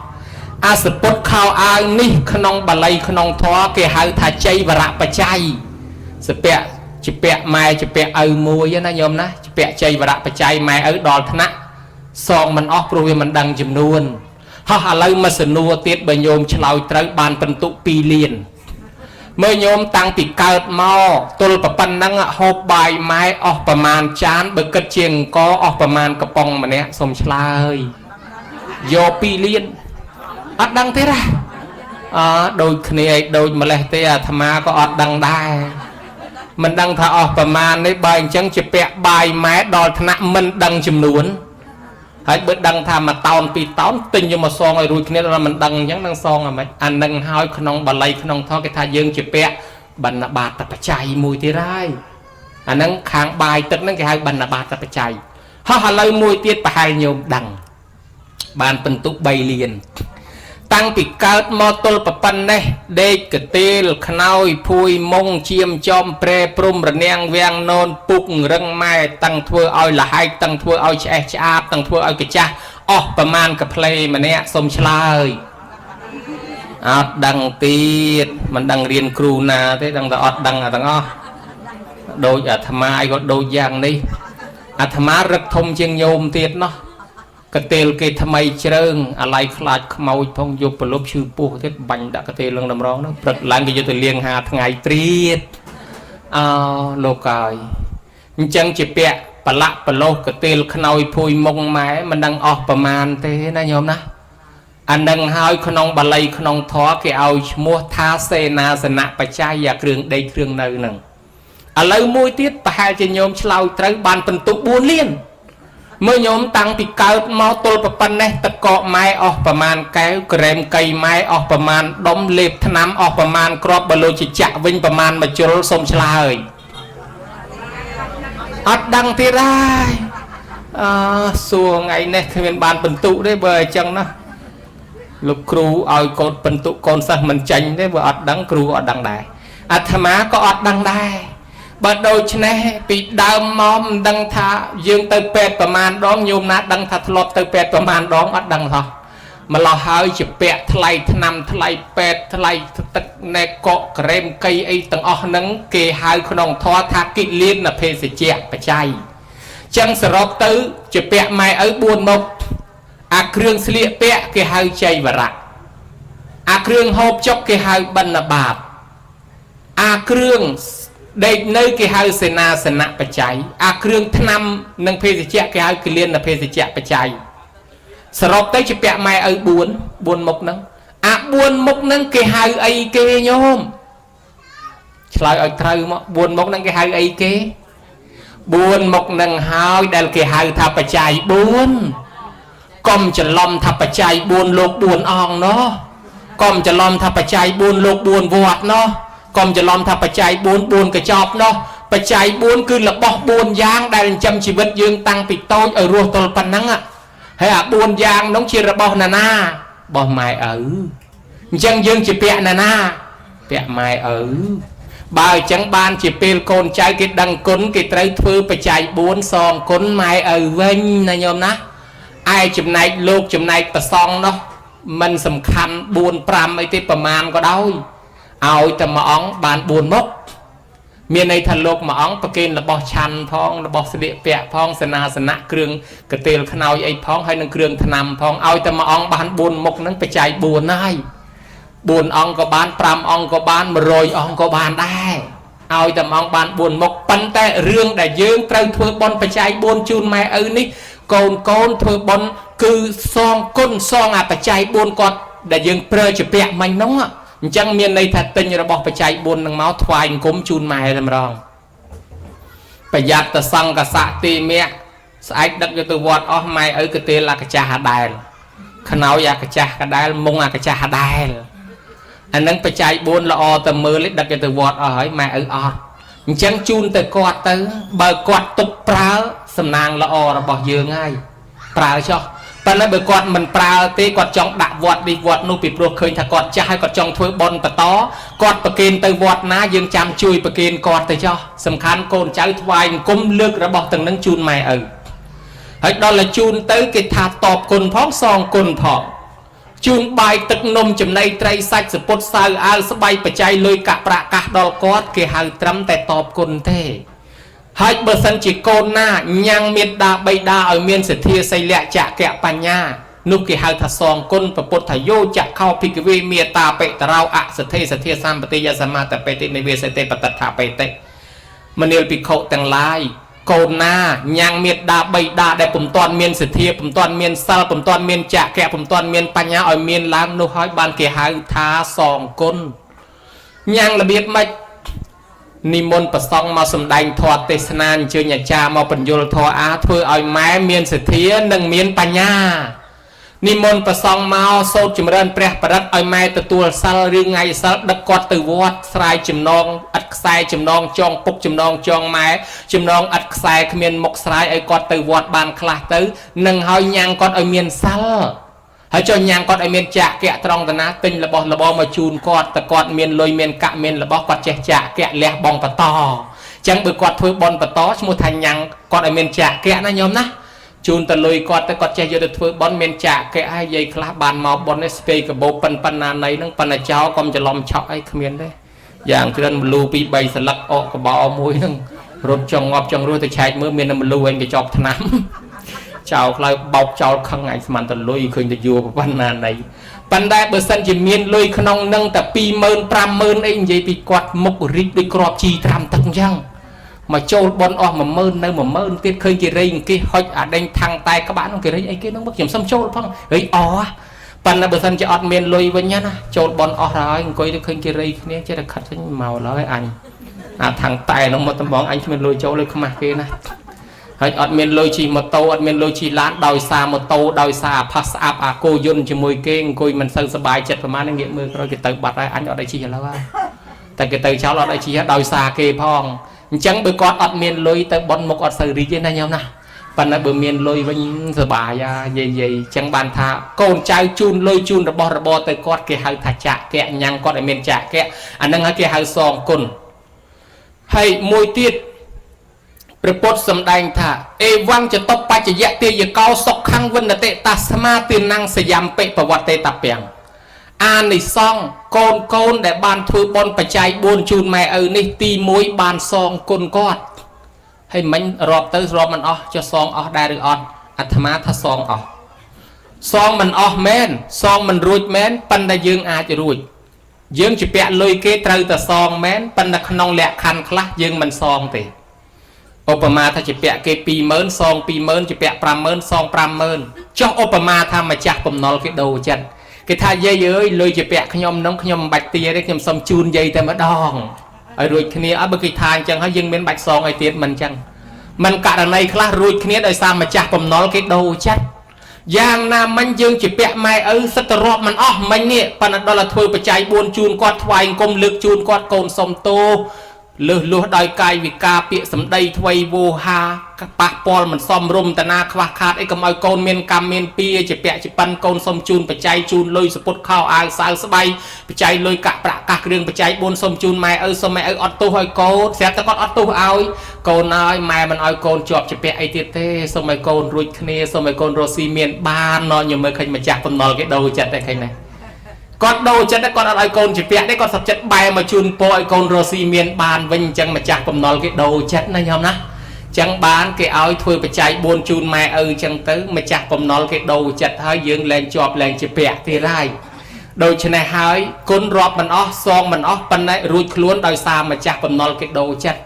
អាសពុតខោអាវនេះក្នុងបាលីក្នុងធម៌គេហៅថាចៃវរៈបច្ច័យសពាក់ជាពាក់ម៉ែជាពាក់ឪមួយណាញោមណាជាពាក់ចៃវរៈបច្ច័យម៉ែឪដល់ថ្នាក់សងមិនអស់ព្រោះវាមិនដឹងចំនួនហោះឥឡូវមកសនួរទៀតបើញោមឆ្លើយត្រូវបានពិន្ទុ2លានមើលញោមតាំងពីកើតមកទល់ប៉ុណ្ណឹងហូបបាយម៉ែអស់ប្រមាណចានបើគិតជាអង្គអស់ប្រមាណកំប៉ុងម្នាក់សុំឆ្លើយយក2លានអត់ដឹងទេណាអើដូចគ្នាឯងដូចម្លេះទេអាត្មាក៏អត់ដឹងដែរមិនដឹងថាអស់ប្រមាណនេះបើអញ្ចឹងជាពាក់បាយម៉ែដល់ថ្នាក់មិនដឹងចំនួនហើយបើដឹងថាមួយតោនពីរតោនទិញយកមកសងឲ្យរួចគ្នាដល់មិនដឹងអញ្ចឹងនឹងសងអាម៉េចអានឹងហើយក្នុងបាលីក្នុងធម៌គេថាយើងជាពាក់បណ្ឌបាតបច្ច័យមួយទៀតហើយអានឹងខាងបាយទឹកហ្នឹងគេហៅបណ្ឌបាតបច្ច័យហោះឥឡូវមួយទៀតប្រហែលញោមដឹងបានពិន្ទុ3លានតាំងពីកើតមកទល់ប៉ុណ្ណេះដេកកទេលខ្នើយភួយមុងជាមចំប្រែព្រំរនាំងវាំងននពុករឹងម៉ែតាំងធ្វើឲ្យលហែកតាំងធ្វើឲ្យឆ្អេះឆ្អាបតាំងធ្វើឲ្យកចាស់អស់ប្រមាណកាផ្លេម្នាក់សុំឆ្លើយអត់ដឹងទៀតមិនដឹងរៀនគ្រូណាទេដឹងតែអត់ដឹងអាទាំងអស់ដូចអាត្មាឯងក៏ដូចយ៉ាងនេះអាត្មារឹកធំជាងញោមទៀតណោះកទេលគេថ្មីជ្រើងអាឡ័យខ្លាចខ្មោចផងយកប្រលប់ឈឺពោះទៀតបាញ់ដាក់កទេលនឹងតម្រងនោះព្រឹកឡើងគេយកទៅលាង5ថ្ងៃត្រៀតអោលោកហើយអញ្ចឹងជាពាក់ ប្រឡាក់ប្រឡោះកទេលខ្នើយភួយមុងម៉ែមិនដឹងអស់ប្រមាណទេណាញោមណាអានឹងហើយក្នុងបាលីក្នុងធម៌គេឲ្យឈ្មោះថាសេនាសនៈបច្ច័យអាគ្រឿងដេកគ្រឿងនៅហ្នឹងឥឡូវមួយទៀតប្រហែលជាញោមឆ្លើយត្រូវបានពិន្ទុ4លានមើលញោមតាំងពីកើតមកទល់ប៉ុណ្ណេះទឹកកកម៉ែអស់ប្រមាណកែវក្រែមកៃម៉ែអស់ប្រមាណដុំលេបថ្នាំអស់ប្រមាណគ្រាប់បើលោកជាចាក់វិញប្រមាណមួយជុលសូមឆ្លើយអត់ដឹងទៀតហើយអឺសួរថ្ងៃនេះគ្មានបានពិន្ទុទេបើអញ្ចឹងណាលោកគ្រូឲ្យកូនពិន្ទុកូនសិស្សមិនចាញ់ទេបើអត់ដឹងគ្រូក៏អត់ដឹងដែរអាត្មាក៏អត់ដឹងដែរបើដូច្នេះពីដើមមកមិនដឹងថាយើងទៅពេទ្យប្រមាណដងញោមណាដឹងថាធ្លាប់ទៅពេទ្យប្រមាណដងអត់ដឹងហោះម្លោះហើយជាពាក់ថ្លៃថ្នាំថ្លៃពេទ្យថ្លៃទឹកណែកកក្រែមកីអីទាំងអស់ហ្នឹងគេហៅក្នុងធម៌ថាគិលានភេសជ្ជៈបច្ច័យចឹងសរុបទៅជាពាក់ម៉ែឪ4មុខអាគ្រឿងស្លៀកពាក់គេហៅចៃវរៈអាគ្រឿងហូបចុកគេហៅបណ្ឌបាតអាគ្រឿងដេកនៅគេហៅសេនាសនៈបច្ច័យអាគ្រឿងថ្នាំនិងភេសជ្ជៈគេហៅគិលានភេសជ្ជៈបច្ច័យសរុបទៅជាពាក់ម៉ែឪ4មុខហ្នឹងអា4មុខហ្នឹងគេហៅអីគេញោមឆ្លើយឲ្យត្រូវមក4មុខហ្នឹងគេហៅអីគេ4មុខហ្នឹងហើយដែលគេហៅថាបច្ច័យ4កុំច្រឡំថាបច្ច័យ4លោក4អង្គណោះកុំច្រឡំថាបច្ច័យ4លោក4វត្តណោះកុំច្រឡំថាបច្ច័យ4 4កញ្ចប់ណោះបច្ច័យ4គឺរបស់4យ៉ាងដែលចិញ្ចឹមជីវិតយើងតាំងពីតូចឲ្យរស់ទល់ប៉ុណ្ណឹងហើយអា4យ៉ាងនោះជារបស់ណាណារបស់ម៉ែឪអញ្ចឹងយើងជាពាក់ណាណាពាក់ម៉ែឪបើអញ្ចឹងបានជាពេលកូនចៅគេដឹងគុណគេត្រូវធ្វើបច្ច័យ4សងគុណម៉ែឪវិញណាញោមណាឯចំណែកលោកចំណែកប្រសងនោះមិនសំខាន់4 5អីទេប្រមាណក៏ដោយឲ្យតែមួយអង្គបាន4មុខមានន័យថាលោកមួយអង្គប្រគេនរបស់ឆាន់ផងរបស់ស្លៀកពាក់ផងសេនាសនៈគ្រឿងកទេលខ្នើយអីផងហើយនឹងគ្រឿងថ្នាំផងឲ្យតែមួយអង្គបាន4មុខហ្នឹងបច្ច័យ4ហើយ4អង្គក៏បាន5អង្គក៏បាន100អង្គក៏បានដែរឲ្យតែមួយអង្គបាន4មុខប៉ុន្តែរឿងដែលយើងត្រូវធ្វើបុណ្យបច្ច័យ4ជូនម៉ែឪនេះកូនធ្វើបុណ្យគឺសងគុណសងអាបច្ច័យ4គាត់ដែលយើងប្រើជាពាក់មិញហ្នឹងអញ្ចឹងមានន័យថាទិញរបស់បច្ច័យ4នឹងមកថ្វាយអង្គមជូនម៉ែតែម្ដងប្រយ័ត្នតសង្កសៈទីមៈស្អែកដឹកយកទៅវត្តអស់ម៉ែឪកទេលអាកាចាស់អាដែលខ្នើយអាកាចាស់កដែលមុងអាកាចាស់អាដែលអានឹងបច្ច័យ4ល្អតែមើលដឹកយកទៅវត្តអស់ហើយម៉ែឪអត់អញ្ចឹងជូនទៅគាត់ទៅបើគាត់ទុកប្រើសំណាងល្អរបស់យើងហើយប្រើចុះប៉ុន្តែបើគាត់មិនប្រើទេគាត់ចង់ដាក់វត្តនេះវត្តនោះពីព្រោះឃើញថាគាត់ចាស់ហើយគាត់ចង់ធ្វើបុណ្យបន្តគាត់ប្រគេនទៅវត្តណាយើងចាំជួយប្រគេនគាត់ទៅចុះសំខាន់កូនចៅថ្វាយអង្គមលើករបស់ទាំងនឹងជូនម៉ែឪហើយដល់តែជូនទៅគេថាតបគុណផងសងគុណផងជូនបាយទឹកនំចំណីត្រីសាច់សពុតសៅអាវស្បៃបច្ច័យលុយកាក់ប្រាក់កាសដល់គាត់គេហៅត្រឹមតែតបគុណទេហើយបើសិនជាកូនណាញ៉ាំងមេត្តាបិតាឲ្យមានសទ្ធាសីលៈចកៈបញ្ញានោះគេហៅថាសងគុណពពុទ្ធយោចខោភិក្ខវេមេតាបិតរោអសទ្ធិសទ្ធាសម្បតិយសមាតបេតិនិវេសតិបតដ្ឋបេតិមនាលភិក្ខុទាំងឡាយកូនណាញ៉ាំងមេត្តាបិតាដែលពុំទាន់មានសទ្ធាពុំទាន់មានសិលពុំទាន់មានចកៈពុំទាន់មានបញ្ញាឲ្យមានឡើងនោះហើយបានគេហៅថាសងគុណញ៉ាំងរបៀបម៉េចនិមន្តប្រសង់មកសម្ដែងធម៌ទេសនាអញ្ជើញអាចារ្យមកបញ្យលធម៌អាធ្វើឲ្យម៉ែមានសទ្ធានិងមានបញ្ញានិមន្តប្រសង់មកសូត្រចម្រើនព្រះបរិត្តឲ្យម៉ែទទួលសិលឬថ្ងៃសិលដឹកគាត់ទៅវត្តស្រាយចំណងឥតខ្សែចំណងចងពុកចំណងចងម៉ែចំណងឥតខ្សែគ្មានមុខស្រាយឲ្យគាត់ទៅវត្តបានខ្លះទៅនឹងឲ្យញ៉ាំងគាត់ឲ្យមានសិលហើយចុះញ៉ាំងគាត់ឲ្យមានចាក់កៈត្រង់តាណាទិញរបស់របរមកជូនគាត់តែគាត់មានលុយមានកាក់មានរបស់គាត់ចេះចាក់កៈលះបងបន្តអញ្ចឹងបើគាត់ធ្វើបន់បន្តឈ្មោះថាញ៉ាំងគាត់ឲ្យមានចាក់កៈណាញោមណាជូនទៅលុយគាត់ទៅគាត់ចេះយកទៅធ្វើបន់មានចាក់កៈហើយយាយខ្លះបានមកបន់នេះស្ពាយកបោបប៉ុណ្ណាណីហ្នឹងប៉ុណ្ណាចោលកុំច្រឡំឆក់អីគ្មានទេយ៉ាងច្រើនមលូ2 3សន្លឹកអកកបោមួយហ្នឹងរត់ចង់ងាប់ចង់រស់ទៅឆែកមើលមានមលូឯងកញ្ចប់ថ្នាំចោលខ្លៅបោកចោលខឹងឯងស្មានតលុយឃើញទៅយួរប៉ុណ្ណាណីប៉ុន្តែបើសិនជាមានលុយក្នុងនឹងតែ20000 50000អីនិយាយពីគាត់មុខរីកដូចក្របជីត្រាំទឹកអញ្ចឹង មកចូលប៉ុនអស់10000នៅ10000ទៀតឃើញគេរៃអង្គាសហុចអាដេញថាំងតែក្បាក់នោះគេរៃអីគេនោះខ្ញុំសុំចូលផងហីអប៉ុន្តែបើសិនជាអត់មានលុយវិញណាចូលប៉ុនអស់ហើយអង្គុយទៅឃើញគេរៃគ្នាចេះតែខិតវិញមកឡើយអញអាថាំងតែនោះមកតំបងអញគ្មានលុយចូលលើខ្មាស់គេណាហើយអត់មានលុយជិះម៉ូតូអត់មានលុយជិះឡានដោយសារម៉ូតូដោយសារផាសស្អាប់អាគោយន្តជាមួយគេអង្គុយមិនសូវសប្បាយចិត្តប្រហែលងាកមើលក្រោយគេទៅបាត់ហើយអញអត់ได้ជិះឥឡូវហើយតែគេទៅចោលអត់ได้ជិះដោយសារគេផងអញ្ចឹងបើគាត់អត់មានលុយទៅប៉ុនមុខអត់សូវរីកទេណាញោមណាប៉ុន្តែបើមានលុយវិញសប្បាយយាយយាយអញ្ចឹងបានថាកូនចៅជូនលុយជូនរបស់របរទៅគាត់គេហៅថាចាក់កៈញ៉ាំងគាត់ឲ្យមានចាក់កៈអានឹងហើយគេហៅសងគុណហើយមួយទៀតព្រះពុទ្ធសម្ដែងថាអេវੰចតុបច្ចយៈទាយកោសុខੰវិនតិតាស្មាទានំសយំពិប្រវត្តិតពាំងអានិសង្សកូនកូនដែលបានធ្វើបុណ្យបច្ច័យ4ជូនម៉ែឪនេះទី1បានសងគុណគាត់ហើយមិញរាប់ទៅរាប់មិនអស់ចុះសងអស់ដែរឬអត់អាត្មាថាសងអស់សងមិនអស់មែនសងមិនរួចមែនប៉ុន្តែយើងអាចរួចយើងជាពាក់លុយគេត្រូវតែសងមែនប៉ុន្តែក្នុងលក្ខខណ្ឌខ្លះយើងមិនសងទេឧបមាថាជាពាក់គេ20000សង20000ជាពាក់50000សង50000ចុះឧបមាថាម្ចាស់បំណុលគេដូរចិត្តគេថាយាយអើយលុយជាពាក់ខ្ញុំនឹងខ្ញុំមិនបាច់ទាទេខ្ញុំសុំជូនយាយតែម្ដងឲ្យរួចគ្នាអត់បើគេថាអញ្ចឹងហើយយើងមានបាច់សងអីទៀតមិនអញ្ចឹងមិនករណីខ្លះរួចគ្នាដោយសារម្ចាស់បំណុលគេដូរចិត្តយ៉ាងណាមិញយើងជាពាក់ម៉ែឪសិតទៅរាប់មិនអស់មិញនេះប៉ុន្តែដល់តែធ្វើបច្ច័យ4ជូនគាត់ថ្វាយអង្គមលើកជូនគាត់កូនសុំទោសលើសលួសដោយកាយវិការពាក្យសម្ដីថ្វីវោហាប៉ះពាល់មិនសមរម្យតាណាខ្វះខាតអីកុំឲ្យកូនមានកម្មមានពៀជាពាក់ជាប៉ិនកូនសុំជូនបច្ច័យជូនលុយសពុតខោអាវសៅស្បៃបច្ច័យលុយកាក់ប្រាក់កាសគ្រឿងបច្ច័យ4សុំជូនម៉ែឪសុំម៉ែឪអត់ទោសឲ្យកូនស្រាប់តែគាត់អត់ទោសឲ្យកូនហើយម៉ែមិនឲ្យកូនជាប់ជាពាក់អីទៀតទេសុំឲ្យកូនរួចគ្នាសុំឲ្យកូនរស់ស៊ីមានបានណញមើលឃើញម្ចាស់បំណុលគេដូរចិត្តតែឃើញណាគាត់ដូរចិត្តគាត់អត់ឲ្យកូនជាពាក់ទេគាត់សុខចិត្តបែរមកជូនពរឲ្យកូនរស់ស៊ីមានបានវិញអញ្ចឹងម្ចាស់បំណុលគេដូរចិត្តណាញោមណាអញ្ចឹងបានគេឲ្យធ្វើបច្ច័យ4ជូនម៉ែឪអញ្ចឹងទៅម្ចាស់បំណុលគេដូរចិត្តហើយយើងលែងជាប់លែងជាពាក់ទៀតហើយដូច្នេះហើយគុណរាប់មិនអស់សងមិនអស់ប៉ុន្តែរួចខ្លួនដោយសារម្ចាស់បំណុលគេដូរចិត្ត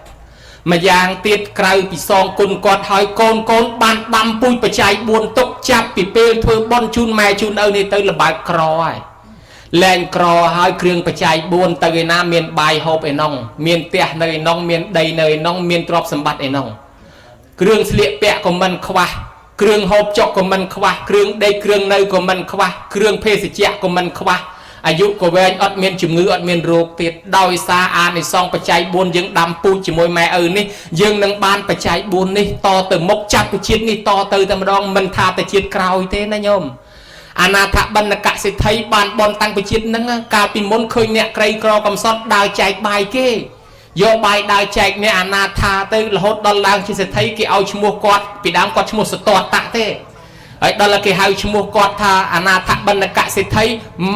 ម្យ៉ាងទៀតក្រៅពីសងគុណគាត់ហើយកូនកូនបានដាំពូជបច្ច័យ4ទុកចាប់ពីពេលធ្វើបុណ្យជូនម៉ែជូនឪនេះទៅលបើកក្រហើយលែងក្រហើយគ្រឿងបច្ច័យ4ទៅឯណាមានបាយហូបឯណុងមានផ្ទះនៅឯណុងមានដីនៅឯណុងមានទ្រព្យសម្បត្តិឯណុងគ្រឿងស្លៀកពាក់ក៏មិនខ្វះគ្រឿងហូបចុកក៏មិនខ្វះគ្រឿងដេកគ្រឿងនៅក៏មិនខ្វះគ្រឿងភេសជ្ជៈក៏មិនខ្វះអាយុក៏វែងអត់មានជំងឺអត់មានរោគទៀតដោយសារអានិសង្សបច្ច័យ4យើងដាំពូជជាមួយម៉ែឪនេះយើងនឹងបានបច្ច័យ4នេះតទៅមុខចាប់ពីជាតិនេះតទៅតែម្ដងមិនថាតែជាតិក្រោយទេណាញោមអនាថបណ្ឌកសិទ្ធិបានបនតាំងពីជាតិហ្នឹងកាលពីមុនឃើញអ្នកក្រីក្រកំសត់ដើរចែកបាយគេយកបាយដើរចែកអ្នកអនាថាទៅរហូតដល់ឡើងជាសិទ្ធិគេឲ្យឈ្មោះគាត់ពីដើមគាត់ឈ្មោះសតតៈទេហើយដល់គេហៅឈ្មោះគាត់ថាអនាថបណ្ឌកសិទ្ធិ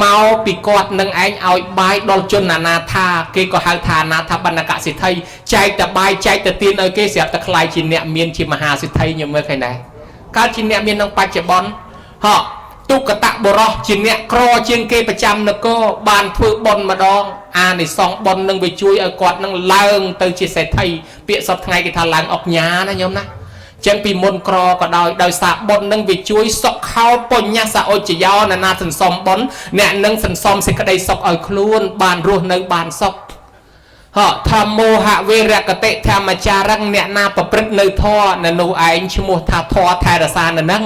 មកពីគាត់នឹងឯងឲ្យបាយដល់ជនអនាថាគេក៏ហៅថាអនាថបណ្ឌកសិទ្ធិចែកតែបាយចែកតែទានឲ្យគេស្រាប់តែក្លាយជាអ្នកមានជាមហាសិទ្ធិញមើលឃើញដែរកើតជាអ្នកមានក្នុងបច្ចុប្បន្នហ៎ទុក្កតបុរសជាអ្នកក្រជាងគេប្រចាំនគរបានធ្វើបុណ្យម្ដងអានិសង្សបុណ្យនឹងវាជួយឲ្យគាត់នឹងឡើងទៅជាសេដ្ឋីពាក្យសពថ្ងៃគេថាឡើងអុកញ៉ាណាញោមណាចឹងពីមុនក្រក៏ដោយដោយសារបុណ្យនឹងវាជួយសុខោបញ្ញសអុចយោណានាសន្សំបុណ្យអ្នកនឹងសន្សំសេចក្តីសុខឲ្យខ្លួនបានរស់នៅបានសុខហធម្មោហវេរកតិធម្មចារឹងអ្នកណាប្រព្រឹត្តនៅធម៌នៅនោះឯងឈ្មោះថាធម៌ថែរក្សានៅនឹង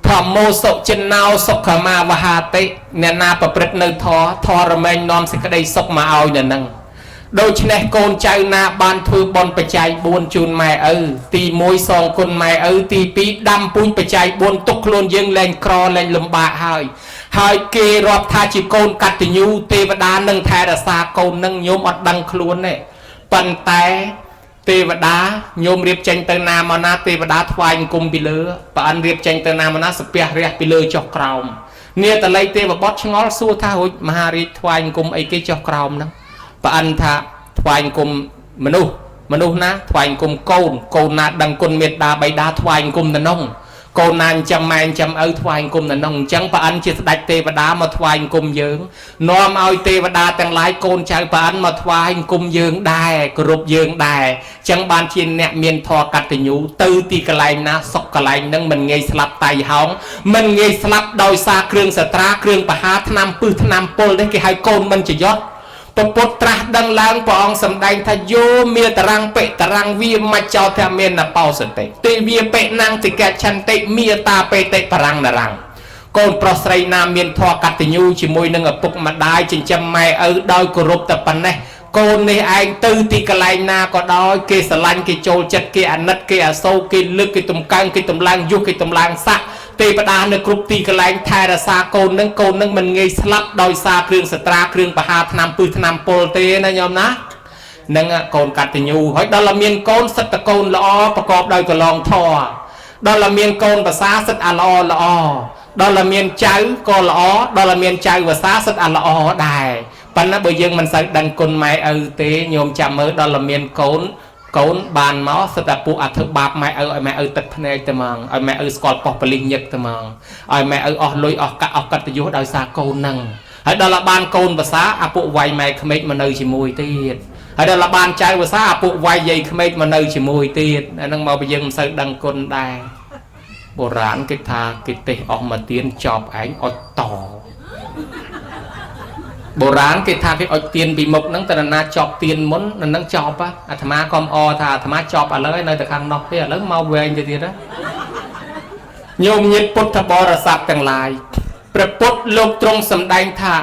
ធម្មោសុចិណោសុខមាវហាតិអ្នកណាប្រព្រឹត្តនៅធម៌ធម៌រមែងនាំសេចក្តីសុខមកឲ្យនៅនឹងដូច្នេះកូនចៅណាបានធ្វើបុណ្យបច្ច័យ4ជូនម៉ែឪទី1សងគុណម៉ែឪទី2ដាំពូជបច្ច័យ4ទុកខ្លួនយើងលែងក្រលែងលំបាកហើយហើយគេរាប់ថាជាកូនកតញ្ញូទេវតានឹងថែរក្សាកូននឹងញោមអត់ដឹងខ្លួនទេប៉ុន្តែទេវតាញោមរៀបចេញទៅណាមកណាទេវតាថ្វាយអង្គមពីលើប្រអិនរៀបចេញទៅណាមកណាសាពះរះពីលើចុះក្រោមនាតល័យទេវបុត្រឆ្ងល់សួរថារួចមហារាជថ្វាយអង្គមអីគេចុះក្រោមហ្នឹងប្រអិនថាថ្វាយអង្គមមនុស្សមនុស្សណាថ្វាយអង្គមកូនកូនណាដឹងគុណមេត្តាបិតាថ្វាយអង្គមទៅនោះ កូនណាចាំម៉ែចាំឪថ្វាយអង្គមនៅនោះអញ្ចឹងប្រអិនជាស្ដេចទេវតាមកថ្វាយអង្គមយើងនាំឲ្យទេវតាទាំងឡាយកូនចៅប្រអិនមកថ្វាយអង្គមយើងដែរគោរពយើងដែរអញ្ចឹងបានជាអ្នកមានធម៌កតញ្ញូទៅទីកន្លែងណាសុខកន្លែងហ្នឹងមិនងាយស្លាប់តៃហោងមិនងាយស្លាប់ដោយសារគ្រឿងសត្រាគ្រឿងបហាថ្នាំពឹសថ្នាំពុលនេះគេហៅកូនមិនចយត់ពពុទ្ធត្រាស់ដឹងឡើងព្រះអង្គសម្ដែងថាយោមេតរាំងបិតរាំងវាមច្ចោធមេនបោសតិទេវាបិណាំងតិកឆន្តិមេតាបេតិបរាំងនរាំងកូនប្រុសស្រីណាមានធម៌កតញ្ញូជាមួយនឹងឪពុកម្ដាយចិញ្ចឹមម៉ែឪដោយគោរពតែប៉ុណ្ណេះកូននេះឯងទៅទីកន្លែងណាក៏ដោយគេស្រឡាញ់គេចូលចិត្តគេអាណិតគេអាសូរគេលើកគេទំកើងគេទំឡើងយុះគេទំឡើងស័កទេវតានៅគ្រប់ទីកន្លែងថែរក្សាកូននឹងកូននឹងមិនងាយស្លាប់ដោយសារគ្រឿងសត្រាគ្រឿងបហាថ្នាំពឹសថ្នាំពុលទេណាញោមណានឹងកូនកតញ្ញូហើយដល់តែមានកូនសិតតកូនល្អប្រកបដោយកន្លងធម៌ដល់តែមានកូនភាសាសិតអាល្អល្អដល់តែមានចៅក៏ល្អដល់តែមានចៅភាសាសិតអាល្អដែរប៉ុន្តែបើយើងមិនសូវដឹងគុណម៉ែឪទេញោមចាំមើលដល់តែមានកូនកូនបានមកសិតតែពួកអាធ្វើបាបម៉ែឪឲ្យម៉ែឪទឹកភ្នែកទៅហ្មងឲ្យម៉ែឪស្គាល់ប៉ុស្តិ៍ប៉ូលីសញឹកទៅហ្មងឲ្យម៉ែឪអស់លុយអស់កាក់អស់កត្តយសដោយសារកូនហ្នឹងហើយដល់តែបានកូនភាសាអាពួកវាយម៉ែក្មេកមកនៅជាមួយទៀតហើយដល់តែបានចៅភាសាអាពួកវាយយាយក្មេកមកនៅជាមួយទៀតអាហ្នឹងមកពីយើងមិនសូវដឹងគុណដែរបុរាណគេថាគេទេសអស់មកទៀនចប់ឯងអត់តបុរាណគេថាគេអុចទៀនពីមុខហ្នឹងតើណាចប់ទៀនមុននឹងចប់អាត្មាកុំអថាអាត្មាចប់ឥឡូវនៅតែខាងនោះទេឥឡូវមកវែងទៅទៀតណាញោមញាតិពុទ្ធបរិស័ទទាំងឡាយព្រះពុទ្ធលោកទ្រង់សម្ដែងថា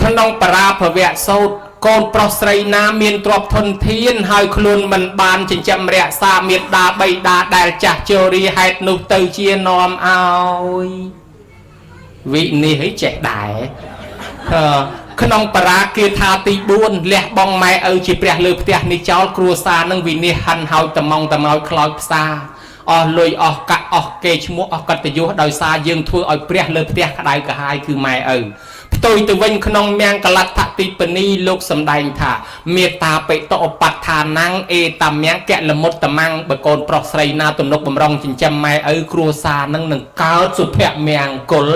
ក្នុងបរាភវៈសោតកូនប្រុសស្រីណាមានទ្រព្យធនធានហើយខ្លួនមិនបានចិញ្ចឹមរក្សាមេដាបៃតាដែលចាស់ជរាហេតុនោះទៅជានាំឲ្យវិនិច្ឆ័យចេះដែរក្នុងបរាគាថាទី4លះបង់ម៉ែឪជាព្រះលើផ្ទះនេះចោលគ្រួសារនឹងវិនិច្ឆ័យហិនហើយត្មងត្មោយខ្លោចផ្សាអស់លុយអស់កាក់អស់គេឈ្មោះអស់កត្តយសដោយសារយើងធ្វើឲ្យព្រះលើផ្ទះក្តៅក្រហាយគឺម៉ែឪផ្ទុយទៅវិញក្នុងមង្គលដ្ឋតិបនីលោកសម្ដែងថាមេត្តាបិតុបដ្ឋានੰអេតមង្គលមុត្តមੰបើកូនប្រុសស្រីណាទំនុកបំរុងចិញ្ចឹមម៉ែឪគ្រួសារនឹងនឹងកើតសុភមង្គល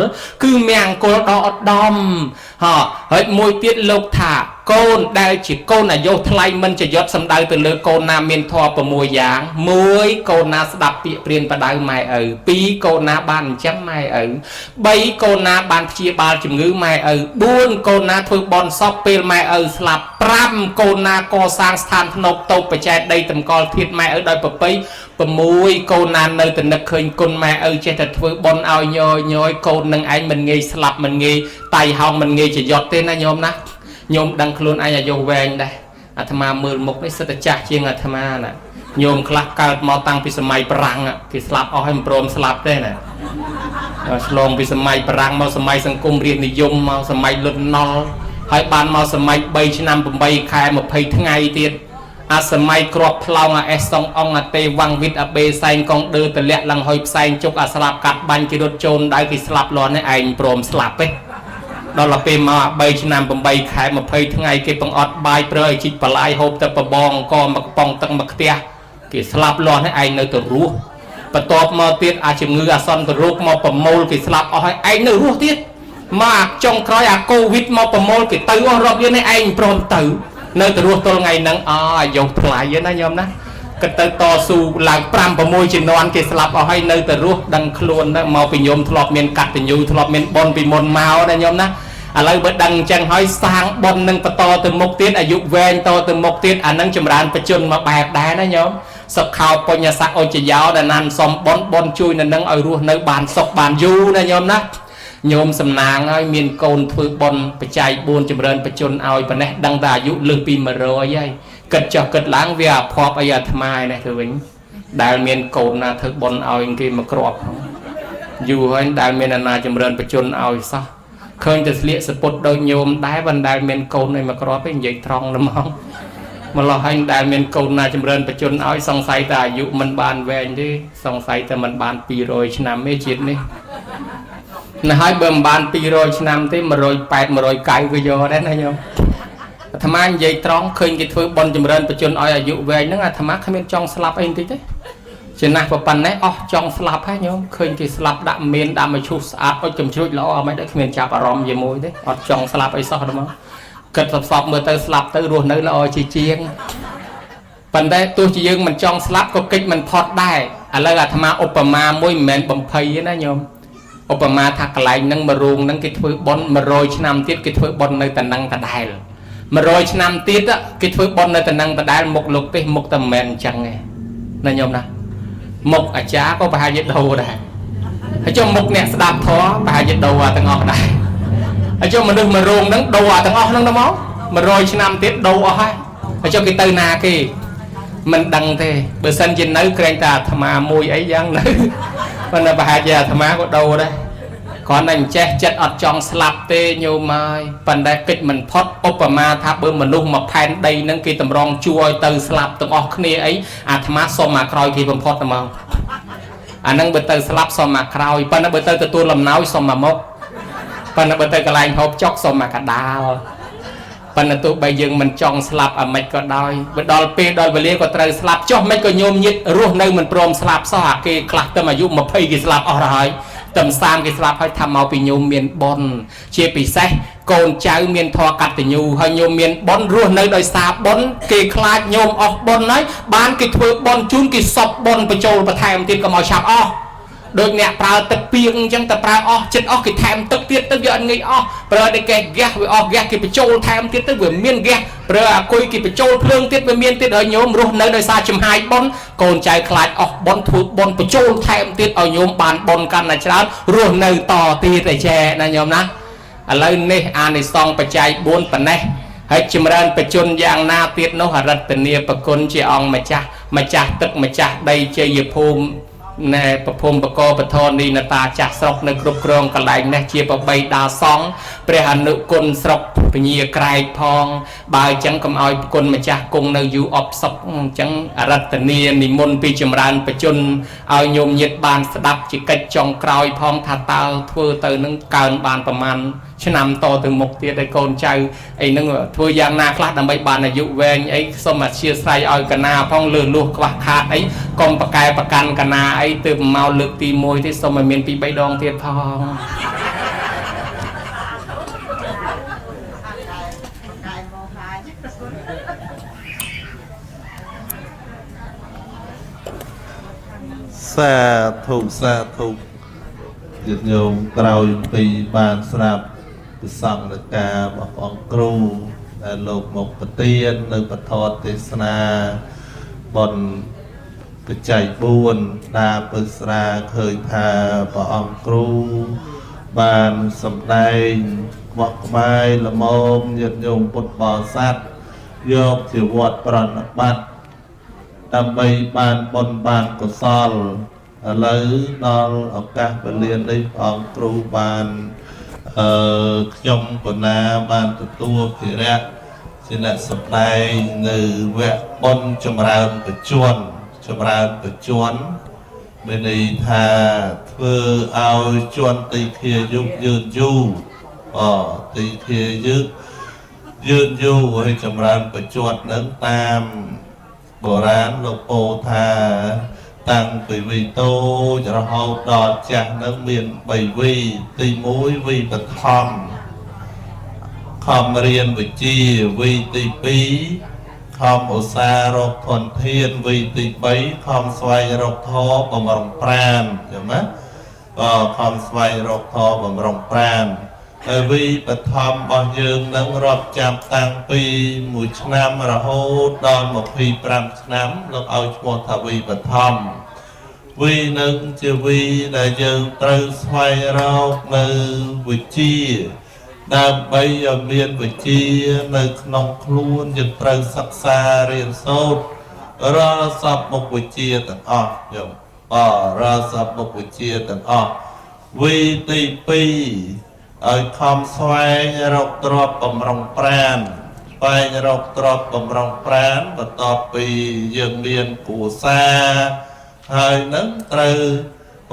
គឺមង្គលដ៏ឧត្តមហើយមួយទៀតលោកថាកូនដែលជាកូនអាយុថ្លៃមិនចយត់សំដៅទៅលើកូនណាមានធម៌6យ៉ាង1កូនណាស្ដាប់ពាក្យព្រានបដៅម៉ែឪ2កូនណាបានចិញ្ចឹមម៉ែឪ3កូនណាបានព្យាបាលជំងឺម៉ែឪ4កូនណាធ្វើបន់សពពេលម៉ែឪស្លាប់5កូនណាកសាងស្ថានធ្នប់តូបបច្ចេកដីតម្កល់ធាតុម៉ែឪដោយប្រពៃ6កូនណានៅតែនឹកឃើញគុណម៉ែឪចេះតែធ្វើបន់ឲ្យញយញយកូននឹងឯងមិនងាយស្លាប់មិនងាយតៃហោងមិនងាយចយត់ទេណាញោមណាញោមដឹងខ្លួនឯងអាយុវែងដែរអាត្មាមើលមុខនេះសិតតែចាស់ជាងអាត្មាណាញោមខ្លះកើតមកតាំងពីសម័យប្រាំងគេស្លាប់អស់ហើយមិនព្រមស្លាប់ទេណាឆ្លងពីសម័យប្រាំងមកសម័យសង្គមរាជនិយមមកសម័យលន់ណុលហើយបានមកសម័យ3ឆ្នាំ8ខែ20ថ្ងៃទៀតអាសម័យក្របផ្លោងអាអេសសុងអងអាទេវ៉ាំងវិតអាបេសែងកងដឺតលាក់ឡើងហុយផ្សែងជុកអាស្លាប់កាត់បាញ់គេរត់ចូលដៅគេស្លាប់លាន់នេះឯងព្រមស្លាប់ទេដល់ពេលមក3ឆ្នាំ8ខែ20ថ្ងៃគេបង្អត់បាយប្រើឲ្យជីកបន្លាយហូបតែបបងកមកកំប៉ុងទឹកមកខ្ទះគេស្លាប់លាន់នេះឯងនៅទៅរស់បន្ទាប់មកទៀតអាជំងឺអាសន្នរោគមកប្រមូលគេស្លាប់អស់ហើយឯងនៅរស់ទៀតមកចុងក្រោយអាកូវីដមកប្រមូលគេទៅអស់រាប់លាននេះឯងព្រមទៅនៅទៅរស់ទល់ថ្ងៃហ្នឹងអអាយុថ្លៃណាញោមណាគិតទៅតស៊ូឡើង5 6ជំនាន់គេស្លាប់អស់ហើយនៅទៅរស់ដឹងខ្លួនទៅមកពីញោមធ្លាប់មានកតញ្ញូធ្លាប់មានបុណ្យពីមុនមកណាញោមណាឥឡូវបើដឹងអញ្ចឹងហើយសាងបុណ្យនឹងបន្តទៅមុខទៀតអាយុវែងតទៅមុខទៀតអានឹងចម្រើនបច្ចុប្បន្នមកបែបដែរណាញោមសុខោបញ្ញសៈអុចយោដែលណានសំបុណ្យបុណ្យជួយនៅនឹងឲ្យរស់នៅបានសុខបានយូរណាញោមណាញោមសំណាងហើយមានកូនធ្វើបុណ្យបច្ច័យ4ចម្រើនបច្ចុប្បន្នឲ្យប៉ុណ្ណេះដឹងតែអាយុលើសពី100ហើយគិតចុះគិតឡើងវាអភ័ព្វអីអាត្មាឯនេះទៅវិញដែលមានកូនណាធ្វើបុណ្យឲ្យគេមកគ្រាប់យូរហើយដែលមានអាណាចម្រើនបច្ចុប្បន្នឲ្យសោះឃើញតែស្លៀកសពុតដូចញោមដែរមិនដែលមានកូនអីមកគ្រាប់ទេនិយាយត្រង់ហ្មងម្លោះហើយដែលមានកូនណាចម្រើនបច្ចុប្បន្នឲ្យសង្ស័យតែអាយុមិនបានវែងទេសង្ស័យតែមិនបាន200ឆ្នាំទេជាតិនេះណាហើយបើមិនបាន200ឆ្នាំទេ180 190ក៏យកដែរណាញោមអាត្មានិយាយត្រង់ឃើញគេធ្វើបុណ្យចម្រើនបច្ចុប្បន្នឲ្យអាយុវែងហ្នឹងអាត្មាគ្មានចង់ស្លាប់អីបន្តិចទេ ចំណាស់ប៉ុណ្ណេះអស់ចង់ស្លាប់ហើយញោមឃើញគេស្លាប់ដាក់មានដាក់មកឈូសស្អាតអុចកំជ្រួចល្អអត់មិនដែរគ្មានចាប់អារម្មណ៍ជាមួយទេអត់ចង់ស្លាប់អីសោះហ្មងគិតសពមើលទៅស្លាប់ទៅរស់នៅល្អជាជាងប៉ុន្តែទោះជាយើងមិនចង់ស្លាប់ក៏កិច្ចមិនផុតដែរឥឡូវអាត្មាឧបមាមួយមិនមែនបំភ័យទេណាញោមឧបមាថាកន្លែងហ្នឹងមួយរូងហ្នឹងគេធ្វើបុណ្យ100ឆ្នាំទៀតគេធ្វើបុណ្យនៅតែនឹងដដែល100ឆ្នាំទៀតគេធ្វើបុណ្យនៅតែនឹងដដែលមុខលោកទេសមុខតែមិនមែនអញ្ចឹងទេណាញោមណាមុខអាចារ្យក៏ប្រហែលជាដូរដែរហើយចុះមុខអ្នកស្ដាប់ធម៌ប្រហែលជាដូរទាំងអស់ដែរហើយចុះមនុស្សមួយរោងហ្នឹងដូរទាំងអស់ហ្នឹងទៅមក100ឆ្នាំទៀតដូរអស់ហើយហើយចុះគេទៅណាគេមិនដឹងទេបើសិនជានៅក្រែងតែអាត្មាមួយអីយ៉ាងនៅប៉ុន្តែប្រហែលជាអាត្មាក៏ដូរដែរគ្រាន់តែអញ្ចេះចិត្តអត់ចង់ស្លាប់ទេញោមហើយប៉ុន្តែកិច្ចមិនផុតឧបមាថាបើមនុស្សមកផែនដីហ្នឹងគេតម្រង់ជួឲ្យទៅស្លាប់ទាំងអស់គ្នាអីអាត្មាសុំអាក្រោយគេបំផុតហ្មងអាហ្នឹងបើទៅស្លាប់សុំអាក្រោយប៉ុន្តែបើទៅទទួលលំណោយសុំអាមុខប៉ុន្តែបើទៅកន្លែងហូបចុកសុំអាកដាលប៉ុន្តែទោះបីយើងមិនចង់ស្លាប់អាម៉េចក៏ដោយបើដល់ពេលដល់វេលាក៏ត្រូវស្លាប់ចុះមិនក៏ញោមញាតរស់នៅមិនព្រមស្លាប់សោះអាគេខ្លះទៅអាយុ20គេស្លាប់អស់ទៅហើយតំសាមគេស្លាប់ហើយថាមកពីញោមមានបុណ្យជាពិសេសកូនចៅមានធម៌កតញ្ញូហើយញោមមានបុណ្យរស់នៅដោយសារបុណ្យគេខ្លាចញោមអស់បុណ្យហើយបានគេធ្វើបុណ្យជូនគេសពបុណ្យបញ្ចូលបន្ថែមទៀតក៏មកឆាប់អស់ដូចអ្នកប្រើទឹកពីងអញ្ចឹងតែប្រើអស់ចិត្តអស់គេថែមទឹកទៀតទៅវាអត់ងាយអស់ប្រើតែកេះហ្គាសវាអស់ហ្គាសគេបញ្ចូលថែមទៀតទៅវាមានហ្គាសប្រើអាគុយគេបញ្ចូលភ្លើងទៀតវាមានទៀតហើយញោមរស់នៅដោយសារចំហាយបុណ្យកូនចៅខ្លាចអស់បុណ្យធ្វើបុណ្យបញ្ចូលថែមទៀតឲ្យញោមបានបុណ្យកាន់តែច្រើនរស់នៅតទៀតឯចែណាញោមណាឥឡូវនេះអានិសង្សបច្ច័យ4ប៉ុណ្ណេះហើយចម្រើនបជនយ៉ាងណាទៀតនោះអរិទ្ធនាប្រគុណជាអង្គម្ចាស់ម្ចាស់ទឹកម្ចាស់ដីជ័យភូមិណែប្រភពបកបធនីនតាចាស់ស្រុកនៅគ្រប់គ្រងកន្លែងនេះជាប្របីដាសង្ឃព្រះអនុគុណស្រុកពញាក្រែកផងបើអញ្ចឹងកុំឲ្យគុណម្ចាស់គង់នៅយូរអបសុកអញ្ចឹងអរិទ្ធនានិមន្តពីចម្រើនបជនឲ្យញោមញាតបានស្ដាប់ជាកិច្ចចុងក្រោយផងថាតើធ្វើទៅនឹងកើនបានប្រមាណឆ្នាំតទៅមុខទៀតឲ្យកូនចៅអីនឹងធ្វើយ៉ាងណាខ្លះដើម្បីបានអាយុវែងអីសូមអធិស្ឋានឲ្យកណាផងលើលួសខ្វះខាតអីកុំប្រកែប្រកាន់កណាអីទើបមកលើកទី1ទេសូមឲ្យមាន2 3ដងទៀតផងសាធុសាធុញាតិញោមក្រោយពីបានស្រាប់ព្រះសង្ឃការរបស់ព្រះអង្គគ្រូដែលលោកមកប្រទាននៅពធទេសនាបុណ្យបច្ច័យ4ដាពឹស្រាឃើញថាព្រះអង្គគ្រូបានសម្ដែងក្បោះក្បាយល្មមញាតិញោមពុទ្ធបរិស័ទយកជាវត្តប្រណិប័តដើម្បីបានបុណ្យបានកុសលឥឡូវដល់ឱកាសវេលានេះព្រះអង្គគ្រូបានខ្ញុំកណាបានទទួលភារៈជាអ្នកសម្ដែងនៅវគ្គបុណ្យចម្រើនបច្ចុប្បន្នចម្រើនបច្ចុប្បន្នមានន័យថាធ្វើឲ្យជន់ទីធាយុយឺនយូរទីធាយុយឺនយូរហើយចម្រើនបច្ចុប្បន្ននឹងតាមបុរាណលោកពោថាតាំងពីវីតូចរហូតដល់ចាស់នឹងមាន3វីទី1វីបឋមខំរៀនវិជ្ជាវីទី2ខំឧស្សាហ៍រកធនធានវីទី3ខំស្វែងរកធម៌បំរុងប្រាណចឹងណាក៏ខំស្វែងរកធម៌បំរុងប្រាណហើយវីបឋមរបស់យើងនឹងរាប់ចាប់តាំងពី1ឆ្នាំរហូតដល់25ឆ្នាំលោកឲ្យឈ្មោះថាវីបឋមវីនឹងជាវីដែលយើងត្រូវស្វែងរកនៅវិជ្ជាដើម្បីឲ្យមានវិជ្ជានៅក្នុងខ្លួនយើងត្រូវសិក្សារៀនសូត្ររាល់សពមុខវិជ្ជាទាំងអស់យើងរាល់សពមុខវិជ្ជាទាំងអស់វីទី2ឲ្យខំស្វែងរកទ្រព្យបំរុងប្រាណស្វែងរកទ្រព្យបំរុងប្រាណបន្ទាប់ពីយើងមានគ្រួសារហើយនឹងត្រូវ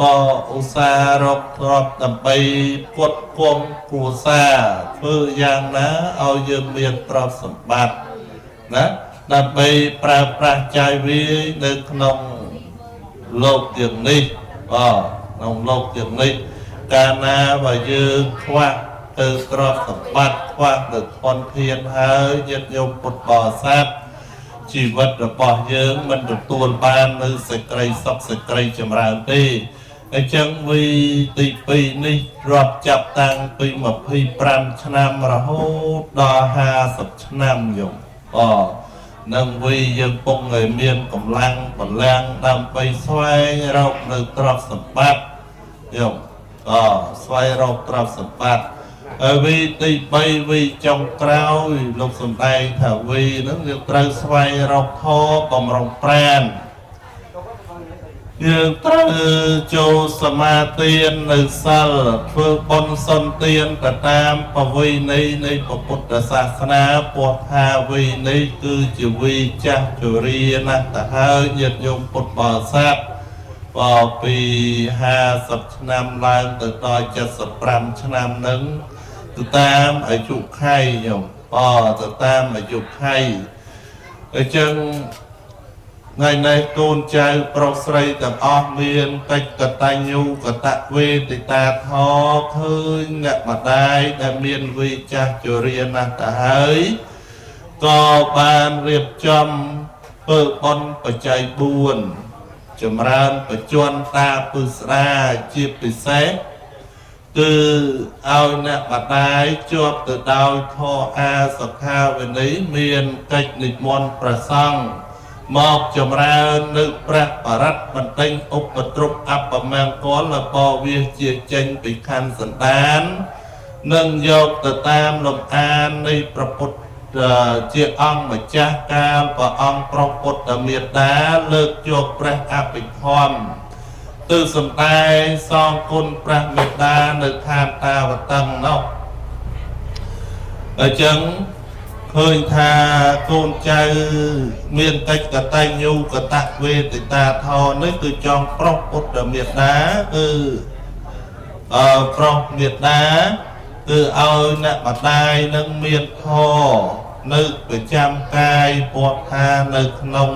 ក៏ឧស្សាហ៍រកទ្រព្យដើម្បីផ្គត់ផ្គង់គ្រួសារធ្វើយ៉ាងណាឲ្យយើងមានទ្រព្យសម្បត្តិណាដើម្បីប្រើប្រាស់ចាយវាយនៅក្នុង លោកទាំងនេះបាទក្នុងលោកទាំងនេះកាលណាបើយើងខ្វះទៅទ្រព្យសម្បត្តិខ្វះទៅធនធានហើយញាតិញោមពុទ្ធបរិស័ទជីវិតរបស់យើងមិនទទួលបាននៅសេចក្តីសុខសេចក្តីចម្រើនទេអញ្ចឹងវីទី2នេះរាប់ចាប់តាំងពី25ឆ្នាំរហូតដល់50ឆ្នាំញោមបាទនឹងវីយើងពងឲ្យមានកម្លាំងបលាំងដើម្បីស្វែងរកនៅទ្រព្យសម្បត្តិញោមបាទស្វែងរកទ្រព្យសម្បត្តិហើយវីទី3វីចុងក្រោយលោកសំដែងថាវីហ្នឹងយើងត្រូវស្វែងរកធម៌បំរុងប្រាណយើងត្រូវចូលសមាទាននៅសិលធ្វើបុណ្យសុនទានទៅតាមពវិន័យនៃព្រះពុទ្ធសាសនាពោះថាវិន័យគឺជាវីចាស់ជរាណាស់ទៅហើយញាតិញោមពុទ្ធបរិស័ទបើពី50ឆ្នាំឡើងទៅដល់75ឆ្នាំហ្នឹងទៅតាមអាយុខៃញោមបើទៅតាមអាយុខៃអញ្ចឹងថ្ងៃនេះកូនចៅប្រុសស្រីទាំងអស់មានកិច្ចកតញ្ញូកតវេទិតាធម៌ឃើញអ្នកម្ដាយដែលមានវិចាស់ជរាណាស់ទៅហើយក៏បានរៀបចំធ្វើបុណ្យបច្ច័យ4ចម្រើនបច្ចន្តាពឹស្ដាជាពិសេសគឺឲ្យអ្នកម្ដាយជាប់ទៅដោយធម៌អាសខាវិន័យមានកិច្ចនិមន្តព្រះសង្ឃមកចម្រើននៅព្រះបរិត្តបណ្ដេញឧបទ្រពអពមង្គលលបវាជាចេញពីខណ្ឌសន្តាននិងយកទៅតាមលំអាននៃព្រះពុទ្ធជាអង្គម្ចាស់កាលព្រះអង្គប្រពុទ្ធមេត្តាលើកយកព្រះអភិធម្មទៅសម្ដែងសងគុណព្រះមេត្តានៅឋានតាវតឹងនោះអញ្ចឹងឃើញថាកូនចៅមានកិច្ចកតញ្ញូកតវេទិតាធម៌នេះគឺចង់ប្រុសពុទ្ធមេត្តាគឺប្រុសមេត្តាគឺឲ្យអ្នកម្ដាយនឹងមានធម៌នៅប្រចាំកាយពោះថានៅក្នុង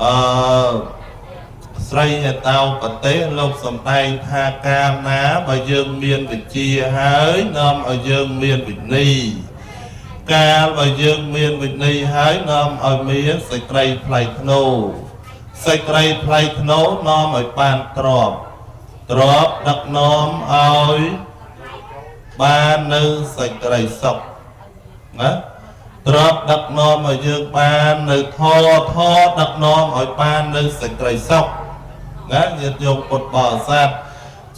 អឺស្រីហតោប្រទេសលោកសំដែងថាកាលណាបើយើងមានវិជ្ជាហើយនាំឲ្យយើងមានវិន័យកាលបើយើងមានវិន័យហើយនាំឲ្យមានសេចក្តីថ្លៃថ្នូរសេចក្តីថ្លៃថ្នូរនាំឲ្យបានទ្រព្យទ្រព្យដឹកនាំឲ្យបាននៅសេចក្តីសុខណាទ្រព្យដឹកនាំឲ្យយើងបាននៅធម៌ធម៌ដឹកនាំឲ្យបាននៅសេចក្តីសុខណាញាតិញោមពុទ្ធបរិស័ទ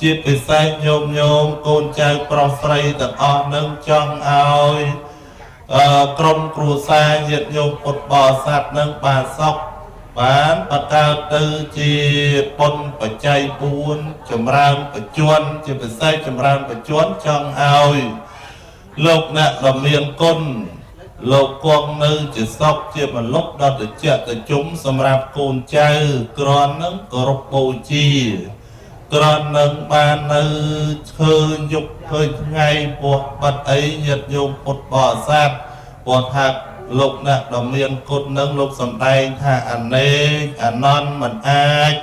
ជាពិសេសញោមញោមកូនចៅប្រុសស្រីទាំងអស់នឹងចង់ឲ្យក្រុមគ្រួសារញាតិញោមពុទ្ធបរិស័ទនឹងបានសុខបានបង្កើតទៅជាបុណ្យបច្ច័យ4ចម្រើនបច្ចន្ជាពិសេសចម្រើនបច្ចន្ចង់ឲ្យលោកអ្នកដ៏មានគុណលោកគង់នៅជាសុខជាមលុបដល់ត្រជាក់ត្រជុំសម្រាប់កូនចៅគ្រាន់នឹងគោរពបូជាគ្រាន់នឹងបាននៅឃើញយប់ឃើញថ្ងៃពោះបាត់អីញាតិញោមពុទ្ធបរិស័ទពោះថាលោកអ្នកដ៏មានគុណនឹងលោកសំដែងថាអនេកអនន្តមិនអាច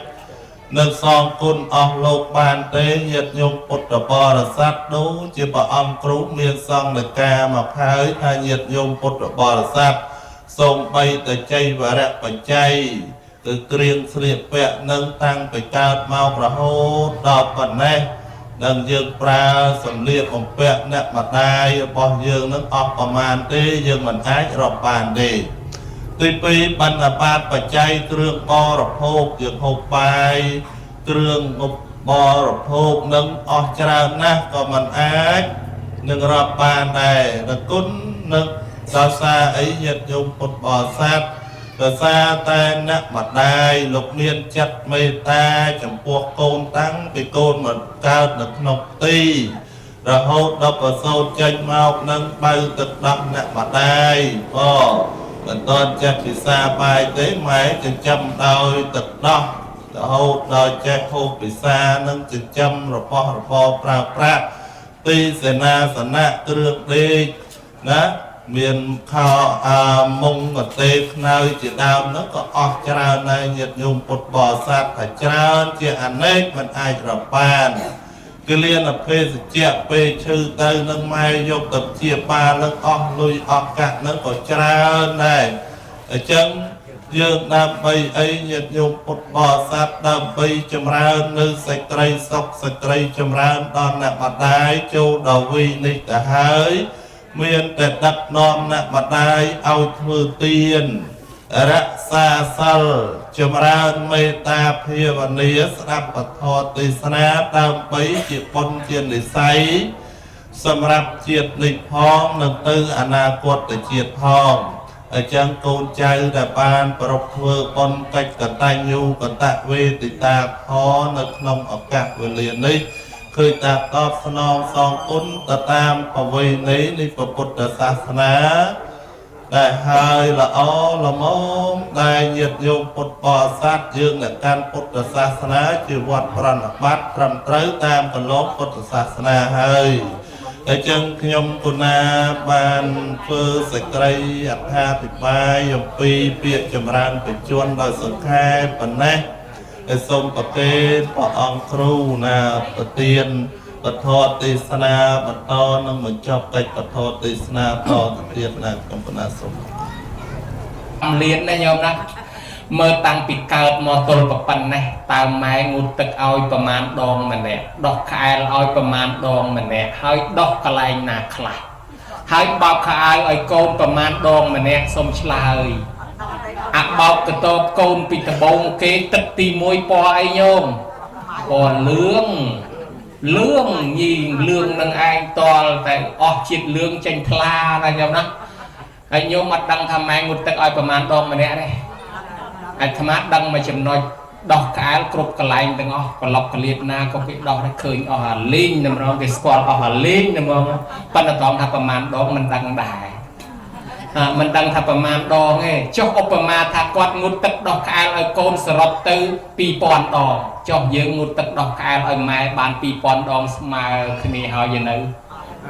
នឹងសងគុណអស់លោកបានទេញាតិញោមពុទ្ធបរិស័ទដូចជាព្រះអង្គគ្រូមានសង្ឃនិកាមកហើយថាញាតិញោមពុទ្ធបរិស័ទសូម្បីតែចៃវរៈបច្ច័យគឺគ្រឿងស្លៀកពាក់នឹងតាំងពីកើតមករហូតដល់ប៉ុណ្ណេះនឹងយើងប្រើសម្លៀកបំពាក់អ្នកម្ដាយរបស់យើងនឹងអស់ប្រមាណទេយើងមិនអាចរាប់បានទេទី2បណ្ឌបាតបច្ច័យគ្រឿងបរិភោគយើងហូបបាយគ្រឿងបរិភោគនឹងអស់ច្រើនណាស់ក៏មិនអាចនឹងរាប់បានដែរដល់គុណនឹងដោយសារអីញាតិញោមពុទ្ធបរិស័ទដោយសារតែអ្នកម្ដាយលោកមានចិត្តមេត្តាចំពោះកូនតាំងពីកូនមកកើតនៅក្នុងផ្ទៃរហូតដល់ប្រសូតចេញមកនឹងបើទឹកដោះអ្នកម្ដាយក៏មិនទាន់ចេះភាសាបាយទេម៉ែចិញ្ចឹមដោយទឹកដោះរហូតដល់ចេះហូបភាសានឹងចិញ្ចឹមរបស់របរប្រើប្រាស់ទីសេនាសនៈគ្រឿងដេកណា មានខោអាមុងកទេខ្នើយជាដើមហ្នឹងក៏អស់ច្រើនដែរញាតិញោមពុទ្ធបរិស័ទថាច្រើនជាអនេកមិនអាចរាប់បានគលានភេសជ្ជៈពេលឈឺទៅនឹងម៉ែយកទៅជាបាលនឹងអស់លុយអស់កាក់នឹងក៏ច្រើនដែរអញ្ចឹងយើងដើម្បីអីញាតិញោមពុទ្ធបរិស័ទដើម្បីចម្រើននៅសេចក្តីសុខសេចក្តីចម្រើនដល់អ្នកម្ដាយចូលដល់វ័យនេះទៅហើយមានតែដឹកនាំអ្នកម្ដាយឲ្យធ្វើទានរក្សាសិលចម្រើនមេត្តាភាវនាស្ដាប់ពធទេសនាដើម្បីជាបុណ្យជានិស័យសម្រាប់ជាតិនេះផងនិងទៅអនាគតជាតិផងអញ្ចឹងកូនចៅដែលបានប្រពធ្វើបុណ្យកិច្ចកតញ្ញូកតវេទិតាធម៌នៅក្នុងឱកាសវេលានេះឃើញតាតបស្នងសងគុណទៅតាមប្រវេណីនៃព្រះពុទ្ធសាសនាដែលហើយល្អល្មមដែលញាតិញោមពុទ្ធបរិស័ទយើងអ្នកកាន់ពុទ្ធសាសនាជាវត្តប្រណិប័តត្រឹមត្រូវតាមកន្លងពុទ្ធសាសនាហើយអញ្ចឹងខ្ញុំគុណាបានធ្វើសេចក្តីអត្ថាធិប្បាយអំពីពាក្យចម្រើនបច្ចុប្បន្នដោយសង្ខេបប៉ុណ្ណេះហើយសូមប្រគេនព្រះអង្គគ្រូណាប្រទានពធទេសនាបន្តនឹងបញ្ចប់កិច្ចពធទេសនាតទៅទៀតណាខ្ញុំកណាសូមលៀនណាញោមណាមើលតាំងពីកើតមកទល់ប៉ុណ្ណេះតើម៉ែងូតទឹកឲ្យប្រមាណដងម្នាក់ដោះក្អែលឲ្យប្រមាណដងម្នាក់ហើយដោះកន្លែងណាខ្លះហើយបោកខោអាវឲ្យកូនប្រមាណដងម្នាក់សូមឆ្លើយអាបោកកតបកូនពីដបងគេទឹកទី1ពណ៌អីញោមពណ៌លឿងលឿងញីលឿងនឹងឯងតលតែអស់ជាតិលឿងចេញថ្លាណាញោមណាហើយញោមអត់ដឹងថាម៉ែងូតទឹកឲ្យប្រមាណដងម្នាក់ទេអាត្មាដឹងមួយចំណុចដោះក្អែលគ្រប់កន្លែងទាំងអស់ក្លុកកលៀបណាក៏គេដោះដែរឃើញអស់អាលីងតម្រងគេស្គាល់អស់អាលីងតម្រងប៉ុន្តែត្រង់ថាប្រមាណដងមិនដឹងដែរមិនដឹងថាប្រមាណដងទេចុះឧបមាថាគាត់ងូតទឹកដោះក្អែលឲ្យកូនសរុបទៅ2000ដងចុះយើងងូតទឹកដោះក្អែលឲ្យម៉ែបាន2000ដងស្មើគ្នាហើយនៅ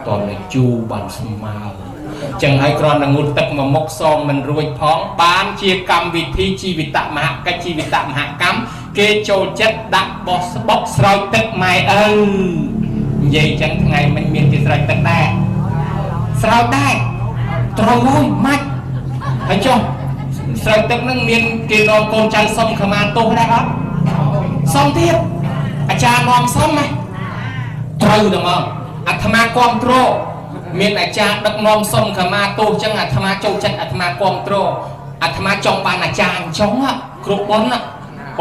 តើជូបានស្មើចឹងហើយគ្រាន់តែងូតទឹកមួយមុខសងមិនរួចផងបានជាកម្មវិធីជីវិតមហកិច្ចជីវិតមហកម្មគេចូលចិត្តដាក់បោះស្បុកស្រោចទឹកម៉ែឪនិយាយចឹងថ្ងៃមិនមានគេស្រោចទឹកដែរស្រោចដែរត្រូវហើយម៉ាច់ហើយចុះស្រោចទឹកនឹងមានគេនាំកូនចៅសុំខមាទោសដែរអត់សុំទៀតអាចារ្យនាំសុំណាត្រូវតែមកអាត្មាគ្រប់គ្រងមានអាចារ្យដឹកនាំសុំខមាទោសចឹងអាត្មាចូលចិត្តអាត្មាគ្រប់គ្រងអាត្មាចង់បានអាចារ្យអញ្ចឹងគ្រប់ប៉ុនណា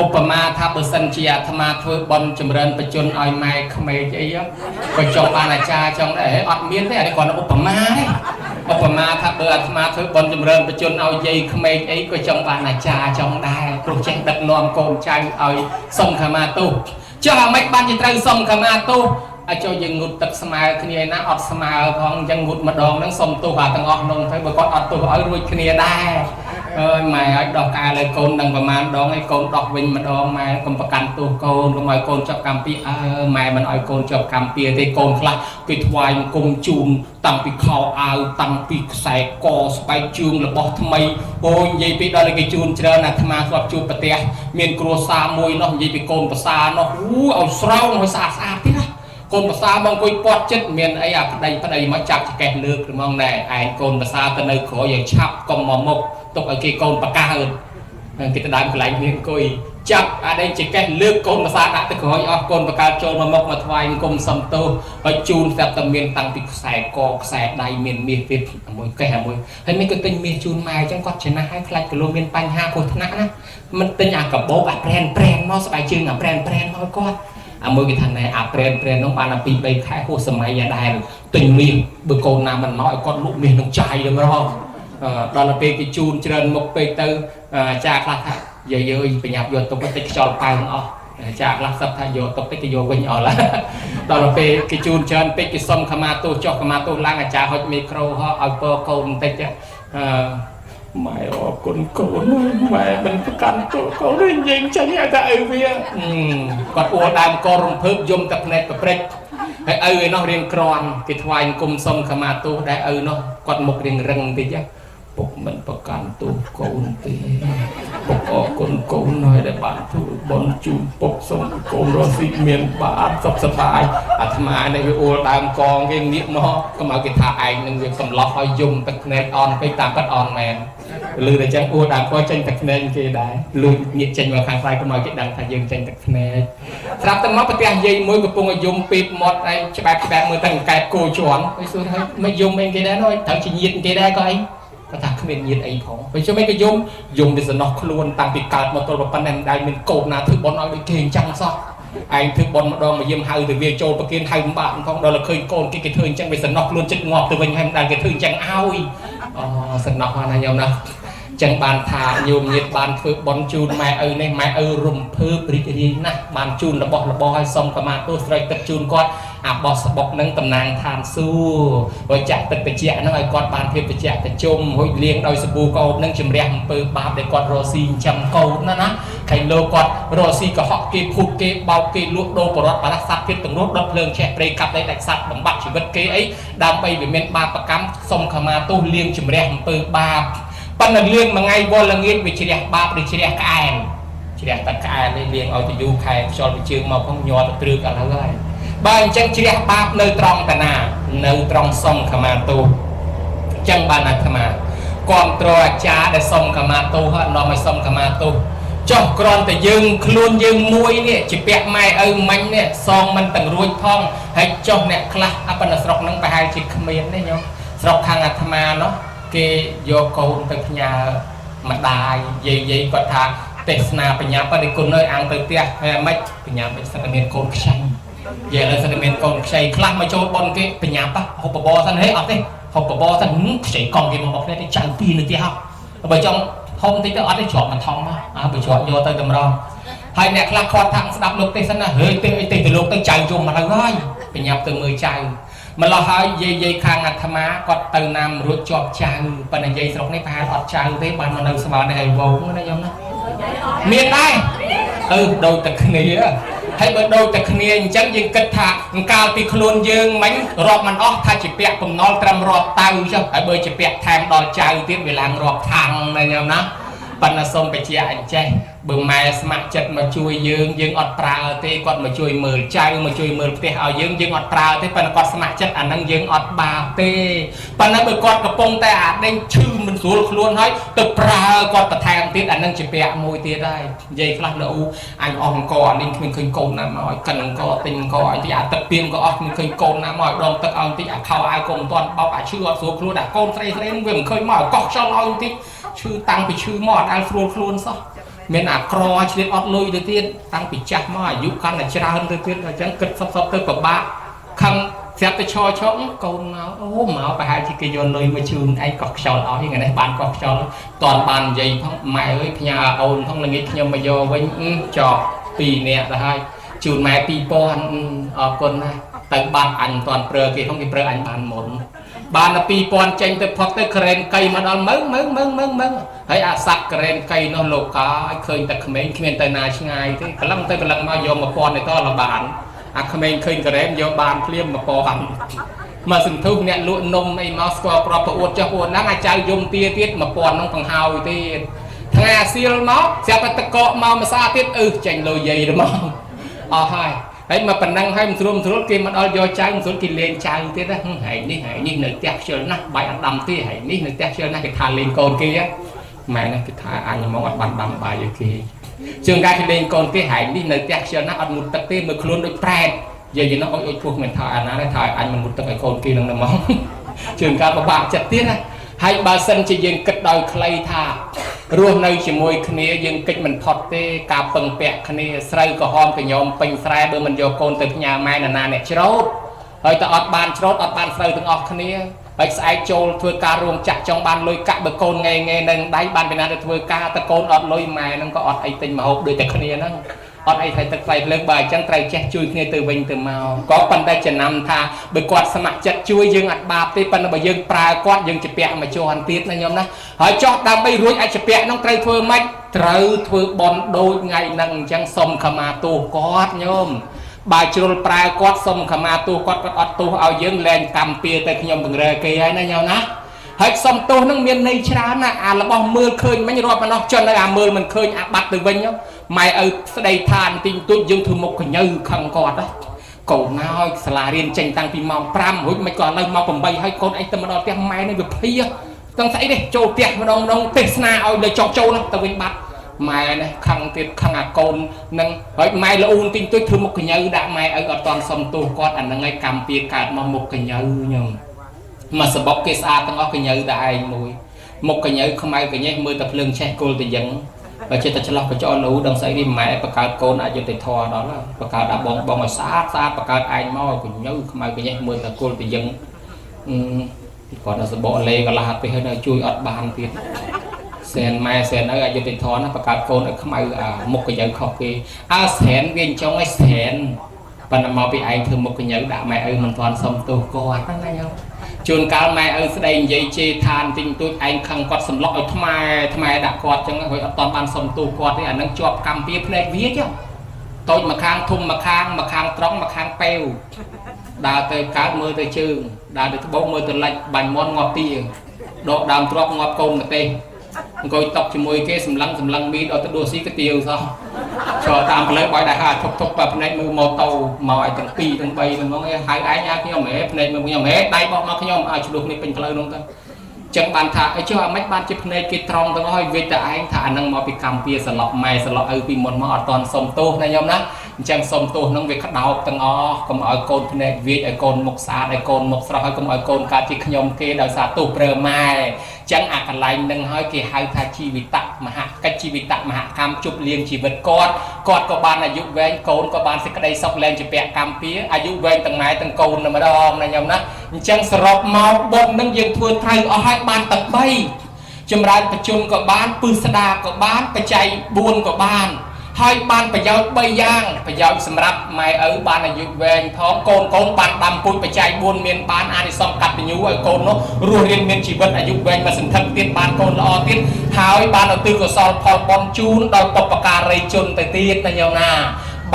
ឧបមាថាបើសិនជាអាត្មាធ្វើបុណ្យចម្រើនបជនឲ្យម៉ែក្មេកអីក៏ចង់បានអាចារ្យចង់ដែរអត់មានទេអានេះគ្រាន់តែឧបមាទេឧបមាថាបើអាត្មាធ្វើបុណ្យចម្រើនបជនឲ្យយាយក្មេកអីក៏ចង់បានអាចារ្យចង់ដែរព្រោះចេះដឹកនាំកូនចៅឲ្យសុំខមាទោសចុះអាម៉េចបានជាត្រូវសុំខមាទោសឲ្យចូលយើងងូតទឹកស្មើគ្នាណាអត់ស្មើផងអញ្ចឹងងូតម្ដងហ្នឹងសុំទោសអាទាំងអស់នោះទៅបើគាត់អត់ទោសឲ្យរួចគ្នាដែរអើយម៉ែឲ្យដោះកាលើកូនដឹងប្រមាណដងឲ្យកូនដោះវិញម្ដងម៉ែកុំប្រកាន់ទោសកូនកុំឲ្យកូនជាប់កម្មពៀអើម៉ែមិនឲ្យកូនជាប់កម្មពៀទេកូនខ្លះគេថ្វាយអង្គមជូនតាំងពីខោអាវតាំងពីខ្សែកស្បែកជើងរបស់ថ្មីអូនិយាយពីដល់គេជូនច្រើនអាត្មាធ្លាប់ជួបប្រទះមានគ្រួសារមួយនោះនិយាយពីកូនប្រសានោះអូឲ្យស្រោងឲ្យស្អាតស្អាតទៀតណាកូនប្រសាមកអង្គុយពាត់ចិត្តមានអីអាប្តីមកចាប់ចកេះលើកហ្មងដែរឯងកូនប្រសាទៅនៅក្រោយឲ្យឆាប់កុំមកមុខទុកឲ្យគេកូនបកាហើគេទៅដើមកន្លែងនេះអង្គុយចាប់អាដេញចកេះលើកកូនប្រសាដាក់ទៅក្រោយអស់កូនបកាចូលមកមុខមកថ្វាយអង្គមសំទោសហើយជូនស្រាប់តែមានតាំងពីខ្សែកខ្សែដៃមានមាសទៀតមួយកេះមួយហើយមានក៏ទិញមាសជូនម៉ែអញ្ចឹងគាត់ចំណាស់ហើយខ្លាចគីឡូមានបញ្ហាគ្រោះថ្នាក់ណាមិនទិញអាកាបូបអាប្រែនមកស្បែកជើងអាប្រែនមកគាត់អាមួយគេថាណែអាប្រែននោះបានតែ2 3ខែហួសសម័យដែរទិញមាសបើកូនណាមិនមកឲ្យគាត់លក់មាសនឹងចាយហ្មងដល់ពេលគេជូនច្រើនមុខពេកទៅអាចារ្យខ្លះថាយាយអើយបញ្ញាប់យកទុកតិចខ្យល់ប៉ែងអស់អាចារ្យខ្លះសឹកថាយកទុកតិចគេយកវិញអស់ឡាដល់ពេលគេជូនច្រើនពេកគេសុំខមាទោសចុះខមាទោសឡើងអាចារ្យហុចមីក្រូហោះឲ្យពរកូនបន្តិចម៉ែអរគុណកូនម៉ែមិនប្រកាន់ទោសកូនទេនិយាយចេញតែឪវាគាត់អួលដើមករំភើបយំតែភ្នែកប្រព្រឹត្ត ហើយឪឯនោះរៀងក្រាន់គេថ្វាយអង្គមសុំខមាទោសដែរឪនោះគាត់មុខរៀងរឹងតិចពុកមិនប្រកាន់ទោសកូនទេពុកអរគុណកូនហើយដែលបានធ្វើបុណ្យជូនពុកសូមកូនរស់ស៊ីមានបានសុខសប្បាយអាត្មានេះវាអួលដើមកងគេងាកមកកុំឲ្យគេថាឯងនឹងវាកំឡោះឲ្យយំទឹកភ្នែកអន់ពេកតាមគាត់អន់មែនលឺតែចឹងអួលដើមកចេញទឹកភ្នែកគេដែរលួចងាកចេញមកខាងក្រៅកុំឲ្យគេដឹងថាយើងចេញទឹកភ្នែកស្រាប់តែមកប្រទះយាយមួយកំពុងឲ្យយំពីបមាត់ឯងច្បាប់ច្បាប់មើលតែកែបគោជន់ហើយសួរថាមិនយំអីគេដែរនោះត្រូវជាញាតគេដែរក៏អីគាត់ថាគ្មានញាតអីផងពេលជុំអីក៏យំយំវាសំណោះខ្លួនតាំងពីកើតមកទល់ប៉ុណ្ណេះមិនដែលមានកូនណាធ្វើបុណ្យឲ្យដូចគេអញ្ចឹងសោះឯងធ្វើបុណ្យម្ដងមកយាមហៅទៅវាចូលប្រគិនហៅមិនបាក់ផងដល់តែឃើញកូនគេគេធ្វើអញ្ចឹងវាសំណោះខ្លួនចិត្តងាប់ទៅវិញហើយមិនដែលគេធ្វើអញ្ចឹងឲ្យអូសំណោះណាញោមណាចឹងបានថាញោមញាតបានធ្វើបុណ្យជូនម៉ែឪនេះម៉ែឪរំភើបរីករាយណាស់បានជូនរបស់របរឲ្យសុំកម្មាទោសស្រែកទឹកជូនគាត់អាបោះស្បុកនឹងតំណាងឋានសួគ៌ហើយចាក់ទឹកត្រជាក់ហ្នឹងឲ្យគាត់បានភាពត្រជាក់ត្រជុំរួចលាងដោយសាប៊ូក្អូបនឹងជំរះអំពើបាបដែលគាត់រកស៊ីចិញ្ចឹមកូនណាណាខៃលោកគាត់រកស៊ីកុហកគេភូតគេបោកគេលក់ដូរបរតបរះសត្វទៀតទាំងនោះដុតភ្លើងឆេះព្រៃកាប់ដីដាច់សត្វបំបត្តិជីវិតគេអីដើម្បីវាមានបាបកម្មសុំខមាទោសលាងជំរះអំពើបាបប៉ុន្តែលាងមួយថ្ងៃវល់ល្ងាចវាជ្រះបាបឬជ្រះក្អែមជ្រះតែក្អែមនេះលាងឲ្យទៅយូរខែខ្យល់ពីជើងមកផងញ័រទៅទ្រើកឥឡូវហើយបើអញ្ចឹងជ្រះបាបនៅត្រង់តាណានៅត្រង់សុំខមាទោសអញ្ចឹងបានអាត្មាគាំទ្រអាចារ្យដែលសុំខមាទោសនាំឲ្យសុំខមាទោសចុះគ្រាន់តែយើងខ្លួនយើងមួយនេះជាពាក់ម៉ែឪមិញនេះសងមិនទាំងរួចផងហើយចុះអ្នកខ្លះអបិនស្រុកហ្នឹងប្រហែលជាគ្មានទេញោមស្រុកខាងអាត្មានោះគេយកកូនទៅផ្ញើម្ដាយយាយៗគាត់ថាទេសនាបញ្ញាបរិគុណអើយអាំងទៅផ្ទះហើយអាម៉េចបញ្ញាបិសិតតែមានកូនខ្ចីយាយឥឡូវសិតតែមានកូនខ្ចីខ្លះមកចូលប៉ុនគេបញ្ញាបហូបបបរសិនហេអត់ទេហូបបបរសិនខ្ចីកង់គេមកមកគ្នាទេចៅពីរនៅផ្ទះហ៎បើចង់ធំតិចទៅអត់ទេច្រកមិនថងមកអើបើច្រកយកទៅតម្រង់ហើយអ្នកខ្លះគាត់ថាស្ដាប់លោកទេសសិនណាហេទេអីទេទៅលោកទៅចៅយំមកហើយបញ្ញាទៅមើលចៅម្ល៉េះហើយយាយយាយខាងអាត្មាគាត់ទៅណាមរួចជាប់ចៅប៉ុន្តែយាយស្រុកនេះប្រហែលអត់ចៅទេបានមកនៅស្មើនេះហើយវងណាញោមណាមានដែរអឺដូចតែគ្នាហើយបើដូចតែគ្នាអញ្ចឹងយើងគិតថាកាលពីខ្លួនយើងមិញរាប់មិនអស់ថាជាពាក់បំណុលត្រឹមរាប់តៅចុះហើយបើជាពាក់ថែមដល់ចៅទៀតវាឡើងរាប់ខាងណាញោមណាប៉ុន្តែសូមបញ្ជាក់អញ្ចេះបើម៉ែស្ម័គ្រចិត្តមកជួយយើងយើងអត់ប្រើទេគាត់មកជួយមើលចៅមកជួយមើលផ្ទះឲ្យយើងយើងអត់ប្រើទេប៉ុន្តែគាត់ស្ម័គ្រចិត្តអានឹងយើងអត់បាបទេប៉ុន្តែបើគាត់កំពុងតែអាដេញឈឺមិនស្រួលខ្លួនហើយទៅប្រើគាត់បន្ថែមទៀតអានឹងជាពាក់មួយទៀតហើយនិយាយខ្លះនៅអញអស់អង្គអានេះគ្មានឃើញកូនណាមកឲ្យកិនអង្គទិញអង្គឲ្យតិចអាទឹកពីមក៏អស់គ្មានឃើញកូនណាមកឲ្យដងទឹកឲ្យតិចអាខោអាវក៏មិនទាន់បោកអាឈឺអត់ស្រួលខ្លួនអាកូនស្រីស្រីនឹងវាមិនឃើញមកឲ្យកោះខ្យល់ឲ្យតិចឈឺតាំងពីឈឺមកអត់ដែលស្រួលខ្លួនសោះមានអាក្រឆ្លៀតអត់លុយទៅទៀតតាំងពីចាស់មកអាយុកាន់តែច្រើនទៅទៀតអញ្ចឹងគិតសពសពទៅពិបាកខឹងស្រាប់តែឈរឈកកូនមកអូមកប្រហែលជាគេយកលុយមកជូនឯងកោះខ្យល់អស់ថ្ងៃនេះបានកោះខ្យល់តន់បាននិយាយផងម៉ែអើយផ្ញើអូនផងល្ងាចខ្ញុំមកយកវិញចប់2នាក់ទៅហើយជូនម៉ែ2000អរគុណណាស់ទៅបាត់អញមិនតាន់ប្រើគេផងគេប្រើអញបានមុនបានតែ2000ចេញទៅផុតទៅក្រែនកៃមកដល់មើងមើងមើងមើងមើងហើយអាសัตว์ក្រែនកៃនោះលោកកាឲ្យឃើញតែក្មេងគ្មានទៅណាឆ្ងាយទេកលឹងទៅកលឹងមកយក1000ទៅតលបានអាក្មេងឃើញក្រែមយកបានភ្លាម1000មកសន្ធុះអ្នកលក់នំអីមកស្គាល់ប្របប្រអួតចុះអួតហ្នឹងអាចៅយំទាទៀត1000ហ្នឹងបង្ហើយទៀតថ្ងៃអាសៀលមកស្រាប់តែតកកមកម្សាទៀតអឺចេញលុយយាយទៅមកអស់ហើយហើយមកប៉ុណ្ណឹងហើយមិនស្រួលមិនស្រួលគេមកដល់យកចៅមិនស្រួលគេលេងចៅទៀតណាហែងនេះហែងនេះនៅផ្ទះខ្ជិលណាស់បាយអត់ដាំទេហែងនេះនៅផ្ទះខ្ជិលណាស់គេថាលេងកូនគេម៉ែណាគេថាអញមកអត់បានដាំបាយឲ្យគេជាងការគេលេងកូនគេហែងនេះនៅផ្ទះខ្ជិលណាស់អត់ងូតទឹកទេមើលខ្លួនដូចប្រែតយាយនោះអុយអុយពោះមិនថាអាណាទេថាអញមិនងូតទឹកឲ្យកូនគេនឹងទៅមកជាងការពិបាកចិត្តទៀតណាហើយបើសិនជាយើងគិតដោយខ្លីថារស់នៅជាមួយគ្នាយើងគិតមិនផុតទេការពឹងពាក់គ្នាស្រូវក្រហមកញោមពេញស្រែបើមិនយកកូនទៅផ្ញើម៉ែណានាអ្នកច្រូតហើយតើអត់បានច្រូតអត់បានស្រូវទាំងអស់គ្នាហើយស្អែកចូលធ្វើការរោងចក្រចង់បានលុយកាក់បើកូនង៉ែង៉ែនឹងដៃបានពីណាទៅធ្វើការតើកូនអត់លុយម៉ែនឹងក៏អត់អីទិញម្ហូបដូចតែគ្នាហ្នឹងអត់អីថ្លៃទឹកថ្លៃភ្លើងបើអញ្ចឹងត្រូវចេះជួយគ្នាទៅវិញទៅមកក៏ប៉ុន្តែចំណាំថាបើគាត់ស្ម័គ្រចិត្តជួយយើងអត់បាបទេប៉ុន្តែបើយើងប្រើគាត់យើងជាពាក់មួយជាន់ទៀតណាញោមណាហើយចោះដើម្បីរួចអាចជាពាក់នោះត្រូវធ្វើម៉េចត្រូវធ្វើបន់ដូចថ្ងៃហ្នឹងអញ្ចឹងសុំខមាទោសគាត់ញោម បើជ្រុលប្រើគាត់សុំខមាទោសគាត់គាត់អត់ទោសឲ្យយើងលែងកម្មពៀទៅខ្ញុំបង្រើគេហើយណាញោមណាហើយសុំទោសនឹងមានន័យច្រើនណាអារបស់មើលឃើញមិញរាប់ម្នោះចុះនៅអាមើលមិនឃើញអាបាត់ទៅវិញម៉ែឪស្ដីថាបន្តិចបន្តួចយើងធ្វើមុខកញើខឹងគាត់ណាកូនហើយសាលារៀនចេញតាំងពីម៉ោង5រួចមិនក៏ឥឡូវម៉ោង8ហើយកូនឯងទៅមកដល់ផ្ទះម៉ែនេះវាភៀទាំងស្អីនេះចូលផ្ទះម្ដងម្ដងទេសនាឲ្យលើចុកចូលទៅវិញបាត់ម៉ែនេះខឹងទៀតខឹងអាកូននឹងហើយម៉ែល្អូនទីទួចធ្វើមុខកញើដាក់ម៉ែឪអត់តន់សុំទោសគាត់អានឹងឯងកម្មពៀកើតមកមុខកញើញោមមកសបុកគេស្អាតទាំងអស់កញើតែឯងមួយមុខកញើខ្មៅកញេះមើលតែភ្លើងឆេះគល់ទៅយ៉ាងបើចិត្តតែឆ្លោះកញ្ចក់លូដឹងស្អីនេះម៉ែបង្កើតកូនអយុត្តិធម៌ដល់បង្កើតដល់បងបងឲ្យស្អាតស្អាតបង្កើតឯងមកកញើខ្មៅកញេះមើលតែគល់ទៅយ៉ាងគាត់ដល់សបកលេកន្លះទៅហើយនៅជួយអត់បានទៀតសែនម៉ែសែនឪអយុត្តិធម៌ណាបង្កើតកូនឲ្យខ្មៅអាមុខកញ្ញើខុសគេអើសែនវាអញ្ចឹងឯងសែនប៉ុន្តែមកពីឯងធ្វើមុខកញ្ញើដាក់ម៉ែឪមិនទាន់សុំទោសគាត់ហ្នឹងណាញោមជួនកាលម៉ែឪស្ដីនិយាយជេរឋានតិចតួចឯងខឹងគាត់សម្លុកឲ្យថ្មែថ្មែដាក់គាត់ចឹងហើយអត់ទាន់បានសុំទោសគាត់ទេអានឹងជាប់កម្មពៀភ្នែកវាចុះតូចមួយខាងធំមួយខាងមួយខាងត្រង់មួយខាងពេវដើរទៅកើតមើលទៅជើងដើរទៅត្បូងមើលទៅលិចបាញ់មន់ងាប់ទាដកដើមទ្របងាប់កូនម្ទេសអង្គុយតុកជាមួយគេសម្លឹងសម្លឹងមីដល់ទៅដួសស៊ីកាទៀវសោះចូលតាមផ្លូវបាយដែរហាធប់ធប់ប៉ភ្នែកមើលម៉ូតូមកឲ្យទាំង2ទាំង3ហ្នឹងហ្មងហៅឯងហៅខ្ញុំហេភ្នែកមើលខ្ញុំហេដៃបោះមកខ្ញុំឲ្យឆ្លោះគ្នាពេញផ្លូវហ្នឹងទៅចឹងបានថាអីចុះអាម៉េចបានជាភ្នែកគេត្រង់ទាំងអស់ហើយវាតែឯងថាអាហ្នឹងមកពីកម្មពៀសឡប់ម៉ែសឡប់ឪពីមុនមកអត់តន់សុំទោសណាញោមណាអញ្ចឹងសុំទោសហ្នឹងវាក្តោបទាំងអស់កុំឲ្យកូនភ្នែកវាចឲ្យកូនមុខស្អាតឲ្យកូនមុខស្រស់ហើយកុំឲ្យកូនកើតជាខ្ញុំគេដោយសារទោសប្រើម៉ែចឹងអាកន្លែងនឹងហើយគេហៅថាជីវិតមហកិច្ចជីវិតមហកម្មជប់លៀងជីវិតគាត់គាត់ក៏បានអាយុវែងកូនក៏បានសេចក្តីសុខលែងជាពាក់កម្មពៀអាយុវែងទាំងម៉ែទាំងកូនតែម្ដងណាញោមណាអញ្ចឹងសរុបមកបុណ្យនឹងយើងធ្វើត្រូវអស់ហើយបានទាំង3ចម្រើនបជនក៏បានពឹស្ដាក៏បានបច្ច័យ4ក៏បានហើយបានប្រយោជន៍3យ៉ាងប្រយោជន៍សម្រាប់ម៉ែឪបានអាយុវែងផងកូនកូនបានដាំពូជបច្ច័យ4មានបានអានិសង្សកតញ្ញូឲ្យកូននោះរស់រានមានជីវិតអាយុវែងមួយសន្ធឹកទៀតបានកូនល្អទៀតហើយបានឧទ្ទិសកុសលផលបុណ្យជូនដល់បុព្វការីជនទៅទៀតណាញោមណា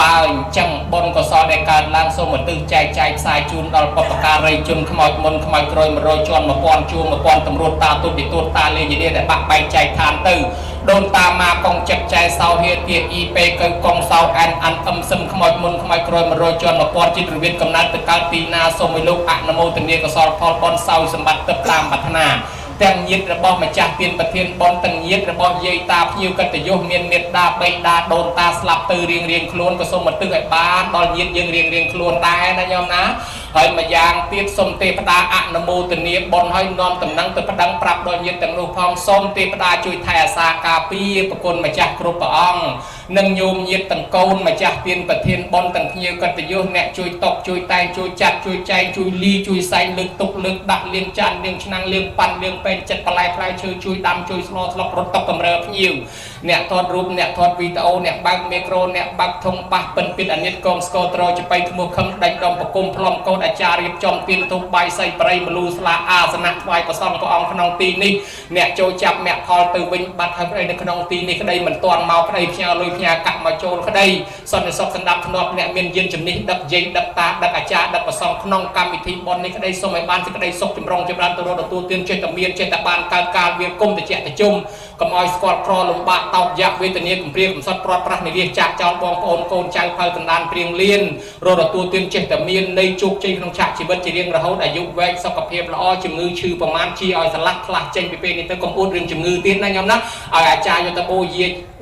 បើអញ្ចឹងបុណ្យកុសលដែលកើតឡើងសូមឧទ្ទិសចែកចាយផ្សាយជូនដល់បុព្វការីជនខ្មោចមុនខ្មោចក្រោយ100ជាន់1000ជួង1000តម្រួតតាទុតិទួតតាលេយនាដែលបាក់បែកចែកឋានទៅដូនតាម៉ាកងចិត្តចែសោហេទាអ៊ីពេកៅកងសោអានអានអឹមសឹមខ្មោចមុនខ្មោចក្រោយ100ជាន់1000ជាតិរវិតកំណើតទៅកើតទីណាសូមឲ្យលោកអនុមោទនាកុសលផលបុណ្យសោយសម្បត្តិទឹកតាមប្រាថ្នាទាំងញាតិរបស់ម្ចាស់ទានប្រធានបុណ្យទាំងញាតិរបស់យាយតាភ្ញៀវកិត្តិយសមានមេត្តាបិតាដូនតាស្លាប់ទៅរៀងរៀងខ្លួនក៏សូមឧទ្ទិសឲ្យបានដល់ញាតិយើងរៀងរៀងខ្លួនដែរណាញោមណាហើយម្យ៉ាងទៀតសូមទេពតាអនុមោទនាបុណ្យឲ្យនាំតំណែងទៅប្តឹងប្រាប់ដល់ញាតិទាំងនោះផងសូមទេពតាជួយថែអាសាការពារប្រគុណម្ចាស់គ្រប់ព្រះអង្គនិងញោមញាតិទាំងកូនម្ចាស់ទានប្រធានបុណ្យទាំងភ្ញៀវកិត្តិយសអ្នកជួយតបជួយតែងជួយចាត់ជួយចែងជួយលីជួយសែងលើកទុកលើកដាក់លាងចានលាងឆ្នាំងលាងប៉ាន់លាងពេនចិត្តបន្លែផ្លែឈើជួយដាំជួយស្លស្លុករត់តុកកម្រើភ្ញៀវអ្នកថតរូបអ្នកថតវីដេអូអ្នកបើកមីក្រូអ្នកបើកធុងបាសពិនពីនអានិតកងស្គរត្រចបៃធ្មោះខឹមដាច់ដុំប្រគុំផ្លុំកូនអាចារ្យរៀបចំទៀនធូបបាយសីប្រៃមលូស្លាអាសនៈថ្វាយប្រសង់ព្រះអង្គក្នុងទីនេះអ្នកចូលចាប់មគ្គផលទៅវិញបាត់ហើយប្តីនៅក្នុងទីនេះក្តីមិនទាន់មកក្តីផ្ញើលុយផ្ញើកាក់មកចូលក្តីសន្តិសុខសន្តាប់ធ្នាប់អ្នកមានយានជំនិះដឹកយាយដឹកតាដឹកអាចារ្យដឹកប្រសង់ក្នុងកម្មវិធីបុណ្យនេះក្តីសូមឲ្យបានសេចក្តីសុខចម្រុងចម្រើនទៅរកទទួលទានចេះតែមានចេះតែបានកើតកាលវាគុំតិចតិជុំកុំឲ្យស្គាល់ក្រលំបាកតោកយ៉ាក់វេទនាកំព្រាកំសត់ព្រាត់ប្រាសនិរាសចាក់ចោលបងប្អូនកូនចៅផៅកណ្ដានព្រៀងលៀនរកទទួលទានចេះតែមាននៃជោគជ័យក្នុងឆាកជីវិតជារៀងរហូតអាយុវែងសុខភាពល្អជំងឺឈឺប្រមាណជាឲ្យស្រឡះខ្លះចេញពីពេលនេះទៅកុំអួតរឿងជំងឺទៀតណាញោមណាឲ្យអាចារ្យយកទៅ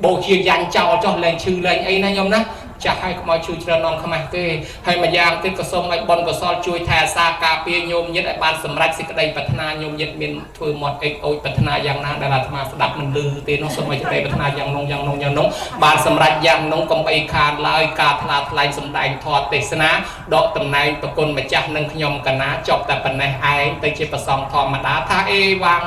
បូជាយ៉ាញ់ចោលចុះលែងឈឺលែងអីណាញោមណាចាស់ហើយខ្មោចឈឺច្រើននំខ្មាស់ទេហើយម្យ៉ាងទៀតក៏សូមឲ្យបុណ្យកុសលជួយថែអាសាការពារញោមញាតិឲ្យបានសម្រេចសេចក្តីប្រាថ្នាញោមញាតិមានធ្វើមាត់អេកអូចប្រាថ្នាយ៉ាងណាដែលអាត្មាស្ដាប់មិនឮទេនោះសូមឲ្យសេចក្តីប្រាថ្នាយ៉ាងនោះយ៉ាងនោះយ៉ាងនោះបានសម្រេចយ៉ាងនោះកុំអីខានឡើយការថ្លាថ្លែងសម្ដែងធម៌ទេសនាដកតំណែងប្រគុណម្ចាស់និងខ្ញុំកណាចប់តែប៉ុណ្ណេះឯងទៅជាប្រសងធម្មតាថាអេវ៉ាំង